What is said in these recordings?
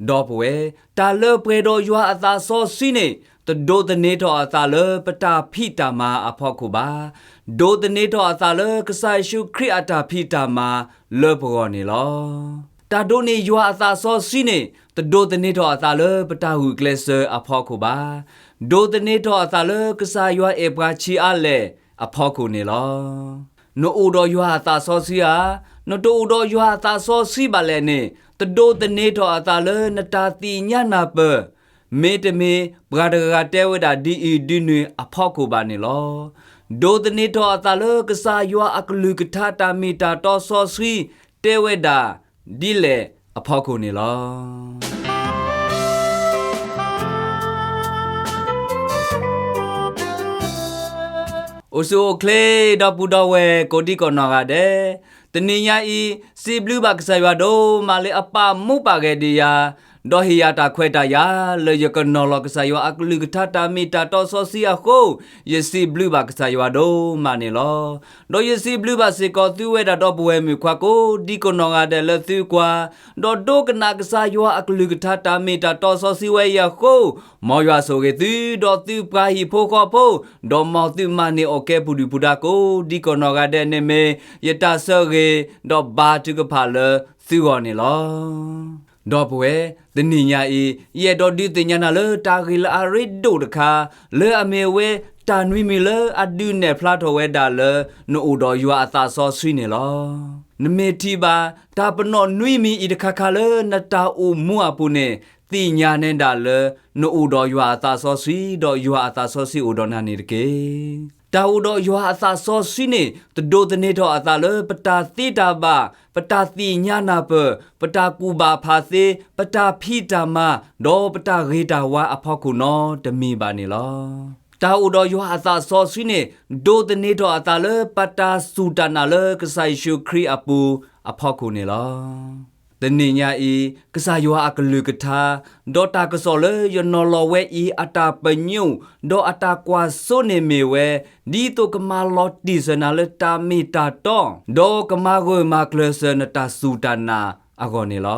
ဒီပုၢ်ဝဲၢ်, တၢ်လၢပှဲၤဒီးယွၤအသးစီဆှံန့ၣ် တဒိးသန့ၤထီၣ်အသးလၢပတၢ်ဖံးတၢ်မၤအဖီခိၣ်ဘၣ်. ဒိးသန့ၤထီၣ်အသးလၢကစၢ်ယ့ၣ်ၡူးခရံာ်အတၢ်ဖံးတၢ်မၤလၢပဂီၢ်န့ၣ်လီၤ. တၢ်ဒိးန့ၢ်ယွၤအသးစီဆှံန့ၣ် တဒိးသန့ၤထီၣ်အသးလၢပတၢ်ဂုာ်ကျဲးစၢးအဖီခိၣ်ဘၣ်. ဒိးသန့ၤထီၣ်အသးလၢကစၢ်ယွၤအဲၣ်ပှၤဆံးအါလဲၣ်အဖီခိၣ်န့ၣ်လီၤ. နအိၣ်ဒီးယွၤအသးစီဆှံဧါ, နတအိၣ်ဒီးယွၤအသးစီဆှံဘၣ်လဲၣ်န့ၣ် တဒိးသန့ၤထီၣ်အသးလၢနတၢ်သ့ၣ်ညါနၢ်ပၢၢ်, မ့တမ့ၢ်ပှၤတဂၤဂၤတဲဝဲဒၣ်ဒ်အံၤဒ်နုၤအဖီခိၣ်ဘၣ်န့ၣ်လီၤ. ဒိးသန့ၤထီၣ်အသးလၢကစၢ်ယွၤအကလုၢ်ကထါတၢ်မ့ၢ်တၢ်တီစီဆှံတဲဝဲဒၣ်ဒ်လဲၣ်အဖီခိၣ်န့ၣ်လီၤ. အိၣ်ဆူၣ်အိၣ်ချ့ ဒီပုၢ်ဒီဝဲၢ်ကိးဒံကီးနီၢ်ဂၤဒဲး, တနံၤညါအံၤ စံးဘျုးဘၣ်ကစၢ်ယွၤဒိၣ်မးလၢအပာ်မူပာ်ဂဲၤဒံးယၤ, ဒီးဟ့ၣ်ယၤတၢ်ခွဲးတၢ်ယာ်လၢယကနီၤလီၤကစၢ်ယွၤအကလုၢ်ကထါတၢ်မ့ၢ်တၢ်တီစီဆှံအဃိ, ယစံးဘျုးဘၣ်ကစၢ်ယွၤဒိၣ်မးန့ၣ်လီၤ. ဒီးယစံးဘျုးဘၣ်စ့ၢ်ကီးသုဝဲဒၣ်ဒီပုၢ်ဝဲၢ်မုၣ်ခွါကိးဒံကီးနီၢ်ဂၤဒဲးလၢသုကွၢ် ဒီးဒိကနၣ်ကစၢ်ယွၤအကလုၢ်ကထါတၢ်မ့ၢ်တၢ်တီစီဆှံဝဲအံၤအဃိ, မ်ယွၤဆိၣ်ဂ့ၤသု, ဒီးသုပှၤဟံၣ်ဖိဃီဖိ, ဒီးမ်သုမၤန့ၢ်အီၣ်ကဲပူၤဒုၣ်ပူၤဒါကိးဒံကီးနီၢ်ဂၤဒဲးန့ၣ်မ့ၢ် ယတၢ်ဆၢဂ့ၤ, ဒီးဘါထုကဖၣ်လၢသုဂီၢ်န့ၣ်လီၤ. ဒီပုၢ်ဝဲၢ်, တနံၤညါအံၤ ယအဲၣ်ဒိးဒုးသ့ၣ်ညါနၤလၢတၢ်ဂ့ၢ်လၢအရ့ဒိၣ်တခါ, လၢအမ့ၢ်ဝဲတၢ်နွံမံၤလၢအဒုးနဲၣ်ဖျါထီၣ်ဝဲဒၣ်လၢ နအိၣ်ဒီးယွၤအသးစီဆှံန့ၣ်လီၤ. နမ့ၢ်ထံၣ်ဘၣ် တၢ်ပနီၣ်နွံမံၤအံၤတခါခါလၢနတၢ်အိၣ်မူအပူၤန့ၣ် သ့ၣ်ညါနဲဒၣ်လၢ နအိၣ်ဒီးယွၤအသးစီဆှံ ဒီးယွၤအသးစီဆှံအိၣ်ဒီးနၤန့ၣ်တက့ၢ်. တၢ်အိၣ်ဒီးယွၤအသးစီဆှံန့ၣ် တဒိးသန့ၤထီၣ်အသးလၢပတၢ်သ့တၢ်ဘၣ်, ပတၢ်သ့ၣ်ညါနၢ်ပၢၢ်, ပတၢ်ကူၣ်ဘၣ်ဖးသ့, ပတၢ်ဖံးတၢ်မၤ, ဒီးပတၢ်ဂ့ၤတၢ်ဝါအဖီခိၣ်နီတမံၤဘၣ်န့ၣ်လီၤ. တၢ်အိၣ်ဒီးယွၤအသးစီဆှံန့ၣ် ဒိးသန့ၤထီၣ်အသးလၢပတၢ်စူၢ်တၢ်နာ်လၢကစၢ်ယ့ၣ်ၡူးခရံာ်အပူၤအဖီခိၣ်န့ၣ်လီၤ. တနံၤညါအံၤ ကစၢ်ယွၤအကလုၢ်ကထါ ဒီးတၢ်ကစီၣ်လၢယနီၤလီၤဝဲအံၤအတၢ်ပညိၣ် ဒီးအတၢ်ကွၢ်စိန့ၣ်မ့ၢ်ဝဲ ဒ်သိးကမၤလီၤတံၢ်စၢၤနၤလၢတၢ်မ့ၢ်တၢ်တီ ဒီးကမၤဂၢၢ်မၤကျၢၤစၢၤနတၢ်စူၢ်တၢ်နာ်အဂီၢ်န့ၣ်လီ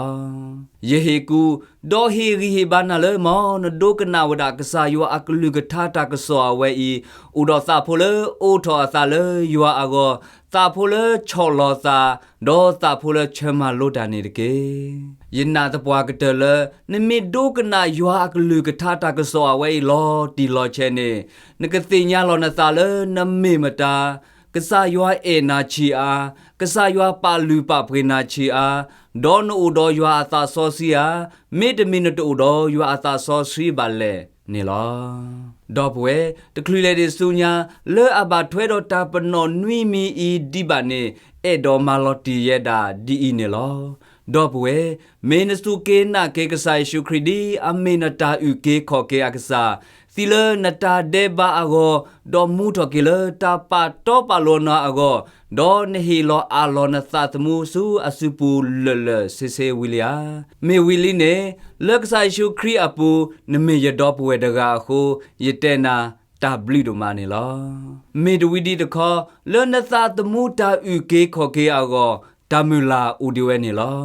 ၤ. ယဟ့ၣ်ကူၣ် ဒီးဟ့ၣ်ဂံၢ်ဟ့ၣ်ဘါနၤလၢ မ်နဒိကနၣ်ဝဲဒၣ်ကစၢ်ယွၤအကလုၢ်ကထါတၢ်ကစီၣ်အဝဲအံၤ အိၣ်ဒီးသးဖိလၢအိးထီၣ်အသးလၢယွၤအဂီၢ်, သးဖိလၢဆီၣ်လီၤသး, ဒီးသးဖိလၢဆၢမၤလိတၢ်န့ၣ်တက့ၢ်. ယနာ်သပှၢ်ကတၢၢ်လၢ နမ့ၢ်ဒိကနၣ်ယွၤအကလုၢ်ကထါတၢ်ကစီၣ်အဝဲအံၤလီၤတံၢ်လီၤဆဲးန့ၣ် နကသ့ၣ်ညါလီၤနသးလၢနမ့ၢ်မတၤ, ကစၢ်ယွၤအဲၣ်နၤဆံးအါ, ကစၢ်ယွၤပာ်လုၢ်ပာ်ပှ့ၤနၤဆံးအါ, ဒီးနအိၣ်ဒီးယွၤအသးစီဆှံဧါ, မ့တမ့ၢ်နတအိၣ်ဒီးယွၤအသးစီဆှံဘၣ်လဲၣ်န့ၣ်လီၤ. ဒီပုၢ်ဝဲၢ်, တချုးလဲၤဒံးဆူညါ လၢအဘၣ်ထွဲဒီးတၢ်ပနီၣ်နွံမံၤအံၤဒံးဘၣ်န့ၣ် အဲၣ်ဒိးမၤလီၤတံၢ်ယဲဒၣ်ဒ်အံၤန့ၣ်လီၤ. ဒီပုၢ်ဝဲၢ်, မ့ၢ်နစူၢ်က့ၤနာ်က့ၤကစၢ်ယ့ၣ်ၡူးခရံာ်ဒ်အမ့ၢ်နတၢ်အုၣ်က့ၤခီၣ်က့ၤအကစၢ်, သံလၢနတၢ်ဒဲးဘးအဂီၢ်, ဒီးမူထီၣ်က့ၤလၢတၢ်ပာ်တီပာ်လိၤနၤအဂီၢ်, ဒီးနဟ့ၣ်လီၤအးလီၤနသးသမူဆူအစုပူၤလၢာ်လၢာ်ဆ့ဆ့ဝံၤလံဧါ. မ့ၢ်ဝံၤလံန့ၣ် လၢကစၢ်ယ့ၣ်ၡူးခရံာ်အပူၤ နမ့ၢ်ယဒီပုၢ်ဝဲၢ်တဂၤအဃိ ယတဲနၤတၢ်ဘျုးဒိၣ်မးန့ၣ်လီၤ. မ့ၢ်တဝံၤဒံးတခီ လၢနသးသမူတၢ်အုၣ်က့ၤခီၣ်က့ၤအဂီၢ် တၢ်မုၢ်လၢ်အိၣ်ဒံးဝဲန့ၣ်လီၤ.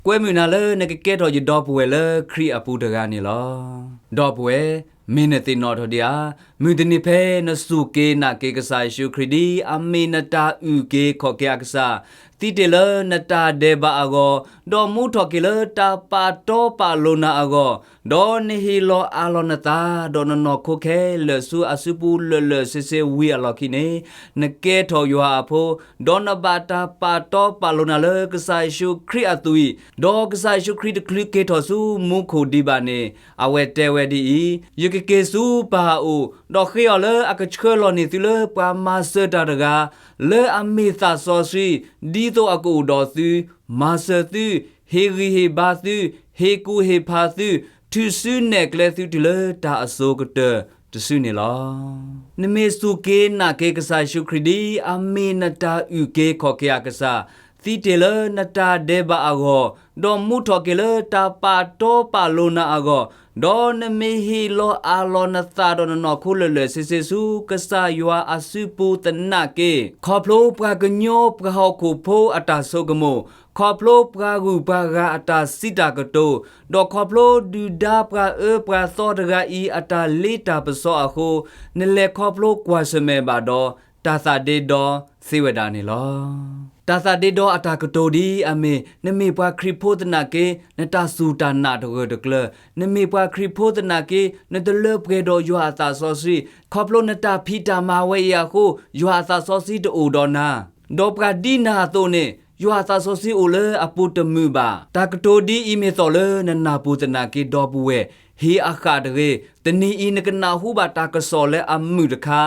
ကွဲမုာ်နၤလၢနကကဲထီၣ်ယဒီပုၢ်ဝဲၢ်လၢခရံာ်အပူၤတဂၤန့ၣ်လီၤ. ဒီပုၢ်ဝဲၢ်, မ့ၢ်နသ့ၣ်နီၣ်ထီၣ်ဒံးဧါ, မုၢ်တနံၤဖဲနစူၢ်က့ၤနာ်က့ၤကစၢ်ယ့ၣ်ၡူးခရံာ်ဒ်အမ့ၢ်နတၢ်အုၣ်က့ၤခီၣ်က့ၤအကစၢ်, သံတ့ၢ်လၢနတၢ်ဒဲးဘးအဂီၢ်, ဒီးမူထီၣ်က့ၤလၢတၢ်ပာ်တီပာ်လိၤနၤအဂီၢ်, ဒီးနဟ့ၣ်လီၤအးလီၤနသး, ဒီးနနီၢ်ခိခဲလၢာ်ဆူအစုပူၤလၢာ်လၢာ်ဆ့ဆ့ဝံၤအလီၢ်ခံန့ၣ်, နကဲထီၣ်ယွၤအဖိ, ဒီးနဘၣ်တၢ်ပာ်တီပာ်လိၤနၤလၢကစၢ်ယ့ၣ်ၡူးခရံာ်အသွံၣ်, ဒီးကစၢ်ယ့ၣ်ၡူးခရံာ်တချုးက့ၤထီၣ်ဆူမူခိၣ်ဒံးဘၣ်န့ၣ်, အဝဲတဲဝဲဒ်အံၤ, ယကက့ၤဆူပၢ်အအိၣ်, ဒီးဃ့အီၤလၢအကဆှၢလီၤန့ၢ်သုလၢပှၤမၤစၢၤတၢ်တဂၤ, လၢအမ့ၢ်သးစီဆှံ, ဒ်သိးအကအိၣ်ဒီးသု, မၤစၢၤသု, ဟ့ၣ်ဂံၢ်ဟ့ၣ်ဘါသု, ဟ့ၣ်ကူၣ်ဟ့ၣ်ဖးသု, ထုးစုနဲၣ်ကျဲသုတုၤလၢတၢ်အစိၤကတၢၢ်တစုန့ၣ်လီၤ. နမ့ၢ်စူၢ်က့ၤနာ်က့ၤကစၢ်ယ့ၣ်ၡူးခရံာ်ဒ်အမ့ၢ်နတၢ်အုၣ်က့ၤခီၣ်က့ၤအကစၢ်, သံတ့ၢ်လၢနတၢ်ဒဲးဘးအဂီၢ်, ဒီးမူထီၣ်က့ၤလၢတၢ်ပာ်တီပာ်လိၤနၤအဂီၢ်, ဒီးနမ့ၢ်ဟ့ၣ်လီၤအးလီၤနသးဒီးနနီၢ်ခိလၢာ်လၢာ်ဆ့ဆ့ဆူ ကစၢ်ယွၤအစုပူၤသနာ်က့, ခီဖျိပှၤကညီပှၤဟီၣ်ခိၣ်ဖိအတၢ်ဆိကမိၣ်, ခီဖျိပှၤဂုၤပှၤဂၤအတၢ်စံးတၢ်ကတိၤ, ဒီးခီဖျိဒုၣ်ဒါပှၤအၢပှၤသီတဂၤအံၤအတၢ်လ့တၢ်ပစီအဃိ, နလဲၤခီဖျိကွၢ်ဆၢၣ်မဲာ်ဘၣ်ဒီး တၢ်သးဒ့ဒီသ့ဝဲဒၣ်န့ၣ်လီၤ. တၢ်သးဒ့ဒီအတၢ်ကတိၤဒ်အမ့ၢ် နမ့ၢ်ပှၤခရံာ်ဖိသနာ်က့ နတၢ်စူၢ်တၢ်နာ်တဂၢၢ်တကျၢၤ, နမ့ၢ်ပှၤခရံာ်ဖိသနာ်က့ နတလၢပှဲၤဒီးယွၤအသးစီဆှံ, ခီဖျိနတၢ်ဖံးတၢ်မၤဝဲအံၤအဃိ ယွၤအသးစီဆှံတအိၣ်ဒီးနၤ, ဒီးပှၤဒ်နၤအသိးန့ၣ် ယွၤအသးစီဆှံအိၣ်လၢအပူၤတမုာ်ဘၣ်. တၢ်ကတိၤဒ်အံၤမ့ၢ်သီၣ်လၢနနၢ်ပူၤသနာ်က့ ဒီပုၢ်ဝဲၢ်, ဟ့ၣ်အဃၣ်တဂ့ၤ, တနံၤအံၤနကနၢ်ဟူဘၣ်တၢ်ကစီၣ်လၢအမုာ်တခါ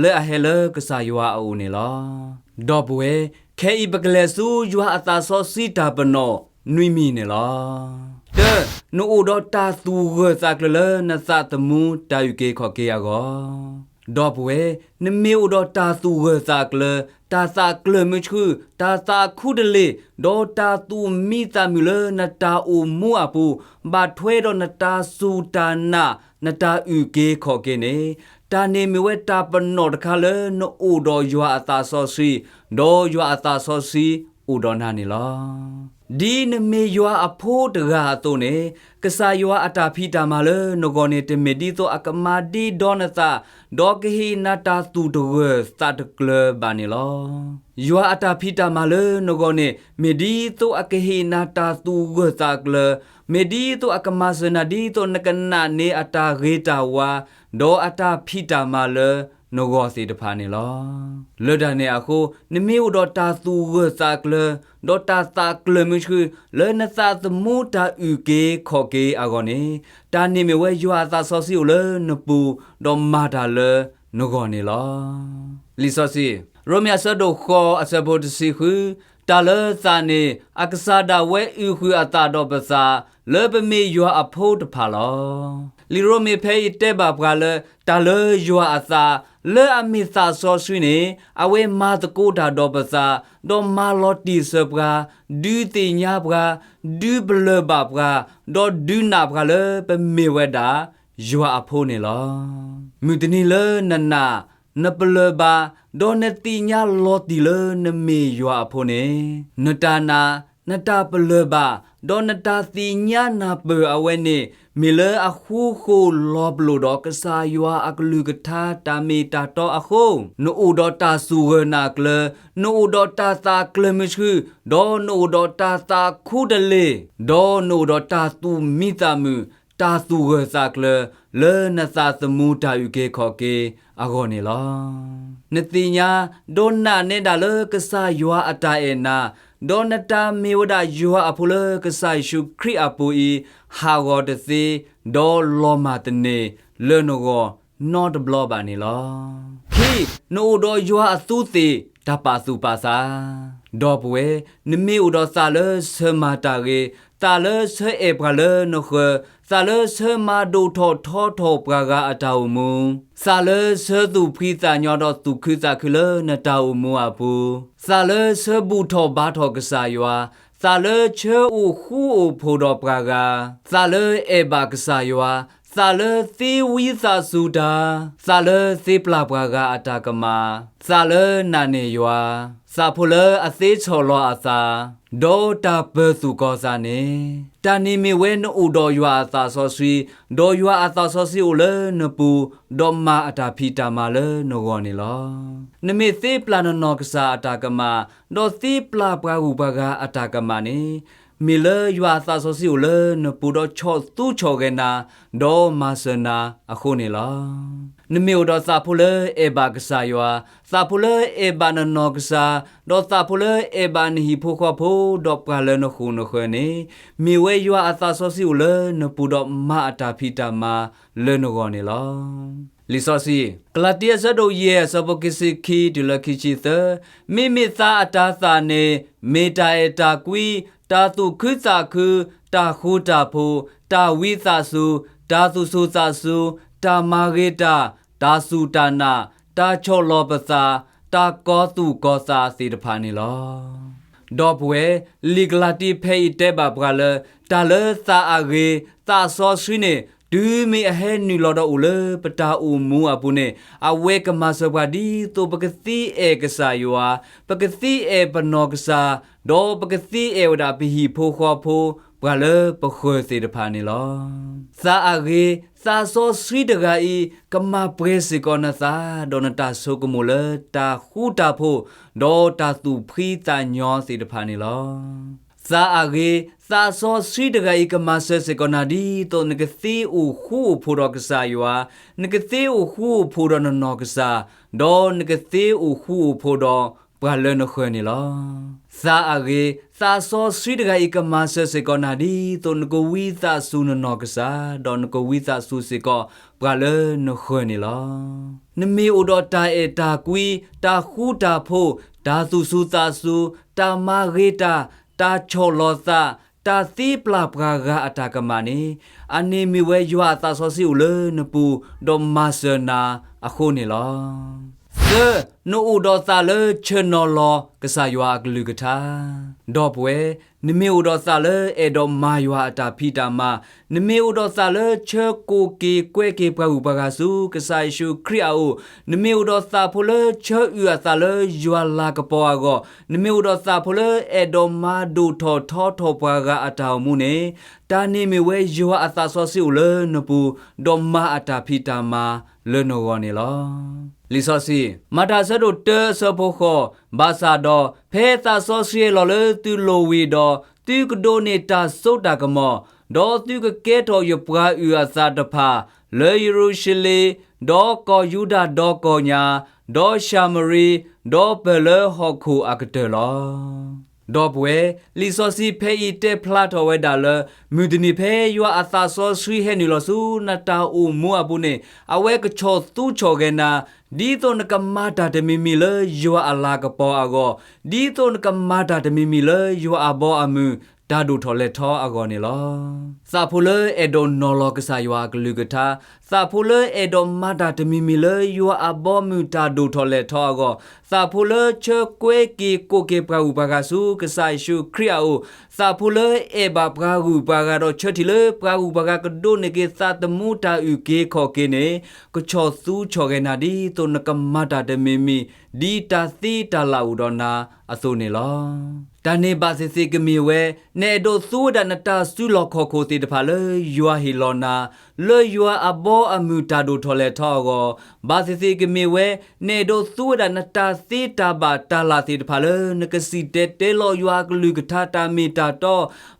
လၢအဟဲလၢကစၢ်ယွၤအအိၣ်န့ၣ်လီၤ. ဒီပုၢ်ဝဲၢ်, ခဲအံၤပကလဲၤဆူယွၤအသးစီဆှံတၢ်ပနီၣ်နွံမံၤန့ၣ်လီၤ. တၢ, နအိၣ်ဒီးတၢ်သူၣ်ဂၢၢ်သးကျၢၤလၢနသးသမူတၢ်အုၣ်က့ၤခီၣ်က့ၤအဂီၢ် ဒီပုၢ်ဝဲၢ်, နမ့ၢ်အိၣ်ဒီးတၢ်သူၣ်ဂၢၢ်သးကျၢၤ, တၢ်သးကျၢၤမုၢ်ဆှု, တၢ်သးခူတလ့ၢ်, ဒီးတၢ်သူၣ်မံသးမုာ်လၢနတၢ်အိၣ်မူအပူၤ, ဘၣ်ထွဲဒီးနတၢ်စူၢ်တၢ်နာ်, နတၢ်အုၣ်က့ၤခီၣ်က့ၤန့ၣ်, တၢ်န့ၣ်မ့ၢ်ဝဲတၢ်ပနီၣ်တခါလၢနအိၣ်ဒီးယွၤအသးစီဆှံ, ဒီးယွၤအသးစီဆှံအိၣ်ဒီးနၤန့ၣ်လီၤ. ဒ်နမ့ၢ်ယွၤအဖိတဂၤအသိးန့ၣ်, ကစၢ်ယွၤအတၢ်ဖံးတၢ်မၤလၢနဂီၢ်န့ၣ် တမ့ၢ်ဒ်သိးအကမၤဒ့ဒီနသး, ဒီးကဟ့ၣ်နၤတၢ်သူၣ်တဂၢၢ်သးတကျၢၤဘၣ်န့ၣ်လီၤ. ယွၤအတၢ်ဖံးတၢ်မၤလၢနဂီၢ်န့ၣ် မ့ၢ်ဒ်သိးအကဟ့ၣ်နၤတၢ်သူၣ်ဂၢၢ်သးကျၢၤ, မ့ၢ်ဒ်သိးအကမၤစၢၤနၤဒ်သိးနကနာ်န့ၢ်အတၢ်ဂ့ၤတၢ်ဝါ, ဒီးအတၢ်ဖံးတၢ်မၤလၢနဂီၢ်သ့ၣ်တဖၣ်န့ၣ်လီၤ. လၢတၢ်န့ၣ်အဃိ, နမ့ၢ်အိၣ်ဒီးတၢ်သူၣ်ဂၢၢ်သးကျၢၤ, ဒီးတၢ်သးကျၢၤမုၢ်ဆှု, လၢနသးသမူတၢ်အုၣ်က့ၤခီၣ်က့ၤအဂီၢ်န့ၣ်, တၢ်န့ၣ်မ့ၢ်ဝဲယွၤအသးစီဆှံအိၣ်လၢနပူၤ, ဒီးမၤတၢ်လၢနဂီၢ်န့ၣ်လီၤ. လံာ်စီဆှံ, ရိမ့ၤအဆၢဒိၣ်ဃိးအဆၢဖိတဆံဃု, တၢ်လၢသးန့ၣ် အကစၢ်ဒၣ်ဝဲအုၣ်ဃုာ်အသးဒီးပသး, လၢပမ့ၢ်ယွၤအဖိတဖၣ်လီၤ. လံာ်ရိမ့ၤဖဲအံၤတဲဘၣ်ပှၤလၢ တၢ်လၢယွၤအသး, လၢအမ့ၢ်သးစီဆှံန့ၣ် အဝဲမၤသကိးတၢ်ဒီးပသး, ဒီးမၤလီၤတံၢ်စၢၤပှၤ, ဒုးသ့ၣ်ညါပှၤ, ဒုးပလၢၢ်ဘၣ်ပှၤ, ဒီးဒုးနာ်ပှၤလၢပမ့ၢ်ဝဲဒၣ် ယွၤအဖိန့ၣ်လီၤ. မုၢ်တနံၤလၢနနာ်, နပလၢၢ်ဘၣ်, ဒီးနသ့ၣ်ညါလီၤတံၢ်လၢနမ့ၢ်ယွၤအဖိန့ၣ်, နတၢ်နာ်, နတၢ်ပလၢၢ်ဘၣ်, ဒီးနတၢ်သ့ၣ်ညါနၢ်ပၢၢ်အဝဲန့ၣ် မ့ၢ်လၢအဃူဃီၣ်လီၤပလိာ်ဒီးကစၢ်ယွၤအကလုၢ်ကထါတၢ်မ့ၢ်တၢ်တီအဃိ, နအိၣ်ဒီးတၢ်သူၣ်ဂၢၢ်နာ်ကျၢၤ, နအိၣ်ဒီးတၢ်သးကျၢၤမုၢ်ဆှု, ဒီးနအိၣ်ဒီးတၢ်သးခူတလ့ၢ်, ဒီးနအိၣ်ဒီးတၢ်သူၣ်မံသးမုာ်, တၢ်သူၣ်ဂၢၢ်သးကျၢၤ လၢနသးသမူတၢ်အုၣ်က့ၤခီၣ်က့ၤအဂီၢ်န့ၣ်လီၤ. နသ့ၣ်ညါ, ဒီးနာ်နဲဒၣ်လၢကစၢ်ယွၤအတၢ်အဲၣ်နၤ, ဒီးနတၢ်မ့ၢ်ဝဲဒၣ်ယွၤအဖိလၢကစၢ်ယ့ၣ်ၡူးခရံာ်အပူၤအံၤ, ဟးဂီၤတသ့, ဒီးလီၤမၢ်တန့ၢ်လၢနဂီၢ်နီတဘျီဘၣ်န့ၣ်လီၤ. ခံ, နအိၣ်ဒီးယွၤအသူးသ့ၣ်တၢ်ပာ်သူၣ်ပာ်သး, ဒီပုၢ်ဝဲၢ်, နမ့ၢ်အိၣ်ဒီးသးလၢဆၢမၤတၢ်ဂ့ၤ, သးလၢဆၢအဲၣ်ပှၤလၢနဃၢၤ, သးလၢဆၢမၤဒိၣ်ထီၣ်ထီထီၣ်ပှၤဂၤအတၢ်အိၣ်မူ, သးလၢဆၢသူၣ်ဖှံသးညီဒီးသူၣ်ခုသးခုလၢနတၢ်အိၣ်မူအပူၤ, သးလၢဆၢဘူၣ်ထီၣ်ဘါထီၣ်ကစၢ်ယွၤ, သးလၢဆၢအိၣ်ဃူအိၣ်ဖိးဒီးပှၤဂၤ, သးလၢအဲၣ်ဘၣ်ကစၢ်ယွၤ, သးလၢသ့ဝံသးစူၤတၢ်, သးလၢသ့ပျၢ်ပှၤဂၤအတၢ်ကမၣ်, သးလၢနာ်န့ၢ်ယွၤ, သးဖိလၢအသ့ဆီၣ်လီၤအသး, ဒီးတၢ်ပၢၤသူၣ်ကီၤသးန့ၣ်, တၢ်န့ၣ်မ့ၢ်ဝဲနအိၣ်ဒီးယွၤအသးစီဆှံ, ဒီးယွၤအသးစီဆှံအိၣ်လၢနပူၤ, ဒီးမၤအတၢ်ဖံးတၢ်မၤလၢနဂီၢ်န့ၣ်လီၤ. နမ့ၢ်သ့ပျၢ်နနီၢ်ကစၢ်အတၢ်ကမၣ်, ဒီးသ့ပျၢ်ပှၤဂုၤပှၤဂၤအတၢ်ကမၣ်န့ၣ်, မ့ၢ်လၢယွၤအသးစီဆှံအိၣ်လၢနပူၤဒီးဆီၣ်သူဆီၣ်ဂဲၤနၤ, ဒီးမၤစၢၤနၤအဃိန့ၣ်လီၤ. နမ့ၢ်အိၣ်ဒီးသးဖိလၢအဲၣ်ဘၣ်ကစၢ်ယွၤ, သးဖိလၢအဲၣ်ဘၣ်နနီၢ်ကစၢ်, ဒီးသးဖိလၢအဲၣ်ဘၣ်နဟံၣ်ဖိဃီဖိ, ဒီးပှၤလၢနဃိာ်နဃၢၤန့ၣ်, မ့ၢ်ဝဲယွၤအသးစီဆှံအိၣ်လၢနပူၤဒီးမၤအတၢ်ဖံးတၢ်မၤလၢနဂီၢ်န့ၣ်လီၤ. လံာ်စီဆှံ, ကလၤတံ အဆၢဒိၣ်ယဲၢ် အဆၢဖိခံဆံခံတုၤလၢခံဆံသၢ, မ့မ့ၢ်သးအတၤသၣ်န့ၣ် မ့ၢ်တၢ်အဲၣ်တၢ်ကွံ, တၢ်သူၣ်ခုသးခု, တၢ်ဃူတၢ်ဖိး, တၢ်ဝံသးစူၤ, တၢ်သူၣ်ဆူၣ်သးစူၤ, တၢ်မၤဂ့ၤတၢ်, တၢ်စူၢ်တၢ်နာ်, တၢ်ဆီၣ်လီၤပသး, တၢ်ကီၤသူၣ်ကီၤသးသ့ၣ်တဖၣ်န့ၣ်လီၤ. ဒီပုၢ်ဝဲၢ်, လံာ်ကလၤတံဖဲအံၤတဲဘၣ်ပှၤလၢ တၢ်လၢသးအဂ့ၤ, သးစီဆှံန့ၣ် တုၤမ့ၢ်အဟဲနုာ်လီၤဒီးအိၣ်လၢပတၢ်အိၣ်မူအပူၤန့ၣ်, အဝဲကမၤစၢၤပှၤဒ်သိးပကသ့အဲၣ်ကစၢ်ယွၤ, ပကသ့အဲၣ်ပနီၢ်ကစၢ်, ဒီးပကသ့အဲၣ်ဝဲဒၣ်ပဟံၣ်ဖိဃီဖိ, ပှၤလၢပဃၢၤသ့ၣ်တဖၣ်န့ၣ်လီၤ. သးအဂ့ၤ, သးစီဆှံတဂၤအံၤ ကမၤပှဲၤစ့ၢ်ကီးနသး, ဒီးနတၢ်ဆိကမိၣ်လၢတၢ်ဃူတၢ်ဖိး, ဒီးတၢ်သူၣ်ဖှံသးညီသ့ၣ်တဖၣ်န့ၣ်လီၤ. သးအဂ့ၤ, သးစီဆှံတဂၤအံၤ ကမၤစၢၤစ့ၢ်ကီးနၤ ဒ်သိးနကသ့အိၣ်ဃူအိၣ်ဖိးဒီးကစၢ်ယွၤ, နကသ့အိၣ်ဃူအိၣ်ဖိးဒီးနနီၢ်ကစၢ်, ဒီးနကသ့အိၣ်ဃူအိၣ်ဖိးဒီးပှၤလၢနဃၢၤန့ၣ်လီၤ. သးအဂ့ၤ, သးစီဆှံတဂၤအံၤ ကမၤစၢၤစ့ၢ်ကီးနၤ ဒ်သိးနကဝံသးစူၤနနီၢ်ကစၢ်, ဒီးနကဝံသးစူၤစ့ၢ်ကီးပှၤလၢနဃၢၤန့ၣ်လီၤ. နမ့ၢ်အိၣ်ဒီးတၢ်အဲၣ်တၢ်ကွံ, တၢ်ဃူတၢ်ဖိး, တၢ်သူၣ်စူၤသးစူၤ, တၢ်မၤဂ့ၤတၢ်, တၢ်ဆီၣ်လီၤသး, တၢ်သ့ပျၢ်ပှၤဂၤအတၢ်ကမၣ်န့ၣ်, အန့ၣ်မ့ၢ်ဝဲယွၤအသးစီဆှံအိၣ်လၢနပူၤ, ဒီးမၤစၢၤနၤအဃိန့ၣ်လီၤ. သၢ, နအိၣ်ဒီးသးလၢဆၢနီၤလီၤကစၢ်ယွၤအကလုၢ်ကထါ. ဒီပုၢ်ဝဲၢ်, နမ့ၢ်အိၣ်ဒီးသးလၢအဲၣ်ဒိးမၤယွၤအတၢ်ဖံးတၢ်မၤ, နမ့ၢ်အိၣ်ဒီးသးလၢဆၢကိၣ်က့ၤကွဲက့ၤပှၤဂုၤပှၤဂၤဆူ ကစၢ်ယ့ၣ်ၡူးခရံာ်အအိၣ်, နမ့ၢ်အိၣ်ဒီးသးဖိလၢဆၢအုၣ်အသးလၢယွၤလၤကပီၤအဂီၢ်, နမ့ၢ်အိၣ်ဒီးသးဖိလၢအဲၣ်ဒိးမၤဒိၣ်ထီၣ်ထီထီၣ်ပှၤဂၤအတၢ်အိၣ်မူန့ၣ်, တၢ်န့ၣ်မ့ၢ်ဝဲယွၤအသးစီဆှံအိၣ်လၢနပူၤ, ဒီးမၤအတၢ်ဖံးတၢ်မၤလၢနဂီၢ်န့ၣ်လီၤ. လံာ်စီဆှံ, မၤတၢ်အဆၢဒိၣ်တၢအဆၢဖိဃိး, ဘၣ်ဆၣ်ဒီး ဖဲသးစီဆှံဟဲလီၤလၢသုလိၤဝံၤဒီး, သုကဒိးန့ၢ်တၢ်စိတၢ်ကမီၤ, ဒီးသုကကဲထီၣ်ယပှၤအုၣ်အသးတဖၣ်, လၢယရူၤၡလ့ၣ်, ဒီးကီၢ်ယူဒၤဒီကီၢ်ညါ, ဒီးၡၤမရံ, ဒီးပၢၢ်လၢဟီၣ်ခိၣ်အကတၢၢ်လီၤ. ဒီပုၢ်ဝဲၢ်, လံာ်စီဆှံဖဲအံၤတဲဖျါထီၣ်ဝဲဒၣ်လၢ မုၢ်တနံၤဖဲယွၤအသးစီဆှံဟဲနုာ်လီၤဆူနတၢ်အိၣ်မူအပူၤန့ၣ်, အဝဲကဆီၣ်သူဆီၣ်ဂဲၤနၤ, ဒ်သိးနကမၤတၢ်တမံၤမံၤလၢယွၤအလၤကပီၤအဂီၢ်, ဒ်သိးနကမၤတၢ်တမံၤမံၤလၢယွၤအဘီအမုၢ် တၢ်ဒိၣ်ထီၣ်လဲၢ်ထီအဂီၢ်န့ၣ်လီၤ. သးဖိလၢအဲၣ်ဒိးနီၤလီၤကစၢ်ယွၤအကလုၢ်ကထါ, သးဖိလၢအဲၣ်ဒိးမၤတၢ်တမံၤမံၤလၢယွၤအဘီအမုၢ်တၢ်ဒိၣ်ထီၣ်လဲၢ်ထီအဂီၢ်, သးဖိလၢဆၢကွဲက့ၤကိးက့ၤပှၤဂုၤပှၤဂၤဆူကစၢ်ယ့ၣ်ၡူးခရံာ်အအိၣ်, သးဖိလၢအဲၣ်ဘၣ်ပှၤဂုၤပှၤဂၤဒီးဆၢထံၣ်လၢပှၤဂုၤပှၤဂၤကဒိးန့ၢ်က့ၤသးသမူတၢ်အုၣ်က့ၤခီၣ်က့ၤန့ၣ်, ကဆီၣ်သူဆီၣ်ဂဲၤနၤဒ်သိးနကမၤတၢ်တမံၤမံၤ, ဒ်တၢ်သ့တၢ်လၢ်အိၣ်ဒီးနၤအသိးန့ၣ်လီၤ. တၢ်န့ၣ်ဘၣ်သ့ၣ်သ့ၣ်ကမ့ၢ်ဝဲ, နအဲၣ်ဒိးသူဝဲဒၣ်နတၢ်စုလီၢ်ခီၣ်ခိၣ်သ့ၣ်တဖၣ်လၢယွၤဟ့ၣ်လီၤနၤ, လၢယွၤအဘီအမုၢ်တၢ်ဒိၣ်ထီၣ်လဲၢ်ထီအဂီၢ်, ဘၣ်သ့ၣ်သ့ၣ်ကမ့ၢ်ဝဲ, နအဲၣ်ဒိးသူဝဲဒၣ်နတၢ်သ့တၢ်ဘၣ်တၢ်လၢ်သ့ၣ်တဖၣ်လၢ နကစံၣ်တဲၤတဲလီၤယွၤအကလုၢ်ကထါတၢ်မ့ၢ်တၢ်တီ,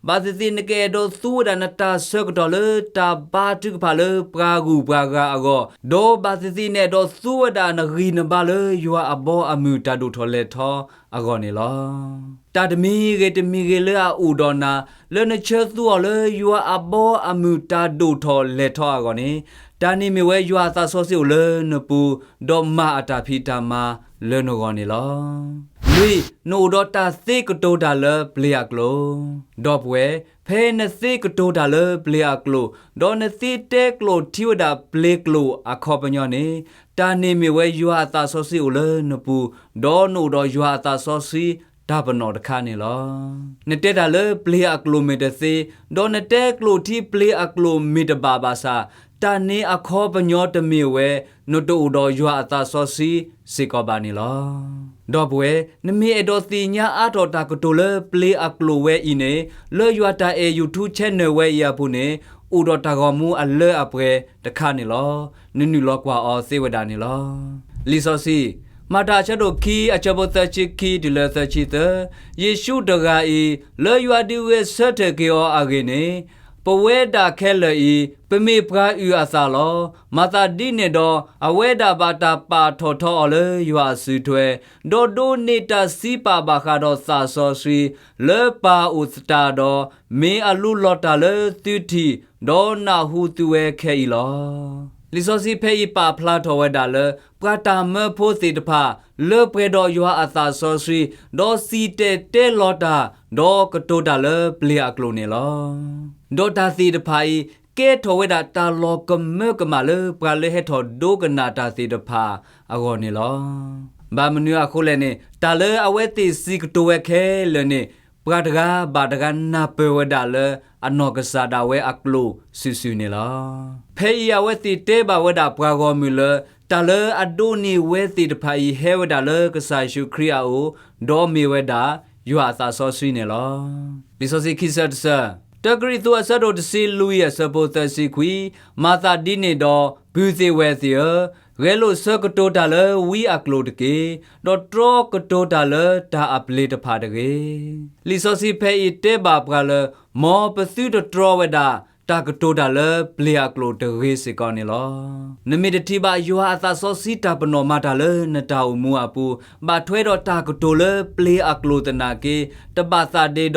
ဘၣ်သ့ၣ်သ့ၣ်နကအဲၣ်ဒိးသူဝဲဒၣ်နတၢ်ဆၢကတီၢ်လၢတၢ်ဘါထုကဖၣ်လၢပှၤဂုၤပှၤဂၤအဂီၢ်, ဒီးဘၣ်သ့ၣ်သ့ၣ်နအဲၣ်ဒိးသူဝဲဒၣ်နဂံၢ်နဘါလၢယွၤအဘီအမုၢ်တၢ်ဒိၣ်ထီၣ်လဲၢ်ထီအဂီၢ်န့ၣ်လီၤ. တၢ်တမံၤဂ့ၤတမံၤဂ့ၤလၢအအိၣ်ဒီးနၤ, လၢနဆၢသူအီၤလၢယွၤအဘီအမုၢ်တၢ်ဒိၣ်ထီၣ်လဲၢ်ထီအဂီၢ်န့ၣ်, တၢ်န့ၣ်မ့ၢ်ဝဲယွၤအသးစီဆှံအိၣ်လၢနပူၤ, ဒီးမၤအတၢ်ဖံးတၢ်မၤလၢနဂီၢ်န့ၣ်လီၤ. လွံၢ်, နအိၣ်ဒီးတၢ်သ့ကတိၤတၢ်လၢပျ့ၤအကျိာ်. ဒီပုၢ်ဝဲၢ်, ဖဲနသ့ကတိၤတၢ်လၢပျ့ၤအကျိာ်, ဒီးနသ့တဲကျိးထံဝဲဒၣ်ပျ့ၤကျိာ်အခီပညီန့ၣ်, တၢ်န့ၣ်မ့ၢ်ဝဲယွၤအသးစီဆှံအိၣ်လၢနပူၤ, ဒီးနအိၣ်ဒီးယွၤအသးစီဆှံတၢ်ပနီၣ်တခါန့ၣ်လီၤ. နတဲတၢ်လၢပျ့ၤအကျိာ်မ့ၢ်တသ့, ဒီးနတဲကျိးထံပျ့ၤအကျိာ်မ့ၢ်တဘၣ်ဘၣ်ဆၣ်, တၢ်န့ၣ်အခီပညီတမ့ၢ်ဝဲ နတအိၣ်ဒီးယွၤအသးစီဆှံစ့ၢ်ကီးဘၣ်န့ၣ်လီၤ. ဒီပုၢ်ဝဲၢ်, နမ့ၢ်အဲၣ်ဒိးသ့ၣ်ညါအါထီၣ်တၢ်ကတိၤလၢပျ့ၤအကျိာ်ဝဲအံၤန့ၣ်, လၢယွၤတၢ်အဲၣ် YouTube channel ဝဲအံၤအပူၤန့ၣ်, အိၣ်ဒီးတၢ်ဂီၤမူအလၢအပှဲၤတခါန့ၣ်လီၤ. နနုာ်လီၤကွၢ်အီၤသ့ဝဲဒၣ်န့ၣ်လီၤ. လံာ်စီဆှံ, မၤတၢ်အဆၢဒိၣ်ခံ အဆၢဖိသၢဆံခံတုၤလၢသၢဆံသၢ, ယ့ၣ်ၡူးတဂၤအံၤ, လၢယွၤဒုးဂဲၤဆၢထၢၣ်က့ၤအီၤအဂ့ၢ်န့ၣ်, ပဝဲဒၣ်ခဲလၢာ်အံၤ, ပမ့ၢ်ပှၤအုၣ်အသးလီၤ. မၤသးဒ်န့ၣ်ဒီး, အဝဲဒၣ်ဘၣ်တၢ်ပာ်ထီၣ်ထီအီၤလၢယွၤအစုထွဲ, ဒီးဒိးန့ၢ်တၢ်စံးပာ်ဘၣ်ဃးဒီးသးစီဆှံ, လၢပၢ်အိၣ်သတးဒီး, မ့ၢ်အလူလီၤတၢ်လၢသုထံၣ်, ဒီးနၢ်ဟူသုဝဲခဲအံၤလီၤ. လံာ်စီဆှံဖဲအံၤပာ်ဖျါထီၣ်ဝဲဒၣ်လၢ ပှၤတၢ်မၢဖိသ့ၣ်တဖၣ် လၢပှဲၤဒီးယွၤအသးစီဆှံ, ဒီးစံၣ်တဲၤတဲလီၤတၢ်, ဒီးကတိၤတၢ်လၢပျ့ၤအကျိာ်န့ၣ်လီၤ. ဒီးတၢ်သ့ၣ်တဖၣ်အံၤ ကဲထီၣ်ဝဲဒၣ်တၢ်လီၤကမၢကမၣ်လၢပှၤလၢဟဲထီၣ်ဒိကနၣ်တၢ်သ့ၣ်တဖၣ်အဂီၢ်န့ၣ်လီၤ. ဘၣ်မနုၤအဃိလဲၣ်န့ၣ်, တၢ်လၢအဝဲသ့ၣ်စံးကတိၤဝဲခဲလၢာ်န့ၣ်, ပှၤတဂၤဘၣ်တဂၤနၢ်ပၢၢ်ဝဲဒၣ်လၢအနီၢ်ကစၢ်ဒၣ်ဝဲအကျိာ်စုာ်စုာ်န့ၣ်လီၤ. ဖဲအံၤအဝဲသ့ၣ်တဲဘၣ်ဝဲဒၣ်ပှၤဂီၢ်မုၢ်လၢ တၢ်လၢအဒိးန့ၢ်ဝဲသ့ၣ်တဖၣ်အံၤဟဲဝဲဒၣ်လၢကစၢ်ယ့ၣ်ၡူးခရံာ်အအိၣ်, ဒီးမ့ၢ်ဝဲဒၣ်ယွၤအသးစီဆှံန့ၣ်လီၤ. လံာ်စီဆှံခံဆၢတဆၢ, တၢကရံၣ်သူးအဆၢဒိၣ်တဆံလွံၢ်အဆၢဖိသၢဆံခွံ, မၤသးဒ်န့ၣ်ဒီး ပုၢ်သ့ၣ်ဝဲၢ်သ့ၣ်ဧၢ, ဂဲၤလိာ်ဆၢကတိၤတၢ်လၢဝံအကျိာ်တက့ၢ်, ဒီးတြီကတိၤတၢ်လၢတၢ်အပျ့ၤတဖၣ်တဂ့ၤ. လံာ်စီဆှံဖဲအံၤတဲဘၣ်ပှၤလၢ မ်ပသုတတြီဝဲဒၣ် တၢ်ကတိၤတၢ်လၢပျ့ၤအကျိာ်တဂ့ၤစ့ၢ်ကီးန့ၣ်လီၤ. နမ့ၢ်တထံၣ်ဘၣ်ယွၤအသးစီဆှံတၢ်ပနီၣ်မၤတၢ်လၢနတၢ်အိၣ်မူအပူၤ, ဘၣ်ထွဲဒီးတၢ်ကတိၤလၢပျ့ၤအကျိာ်သနာ်က့, တဘၣ်သးဒ့ဒီ,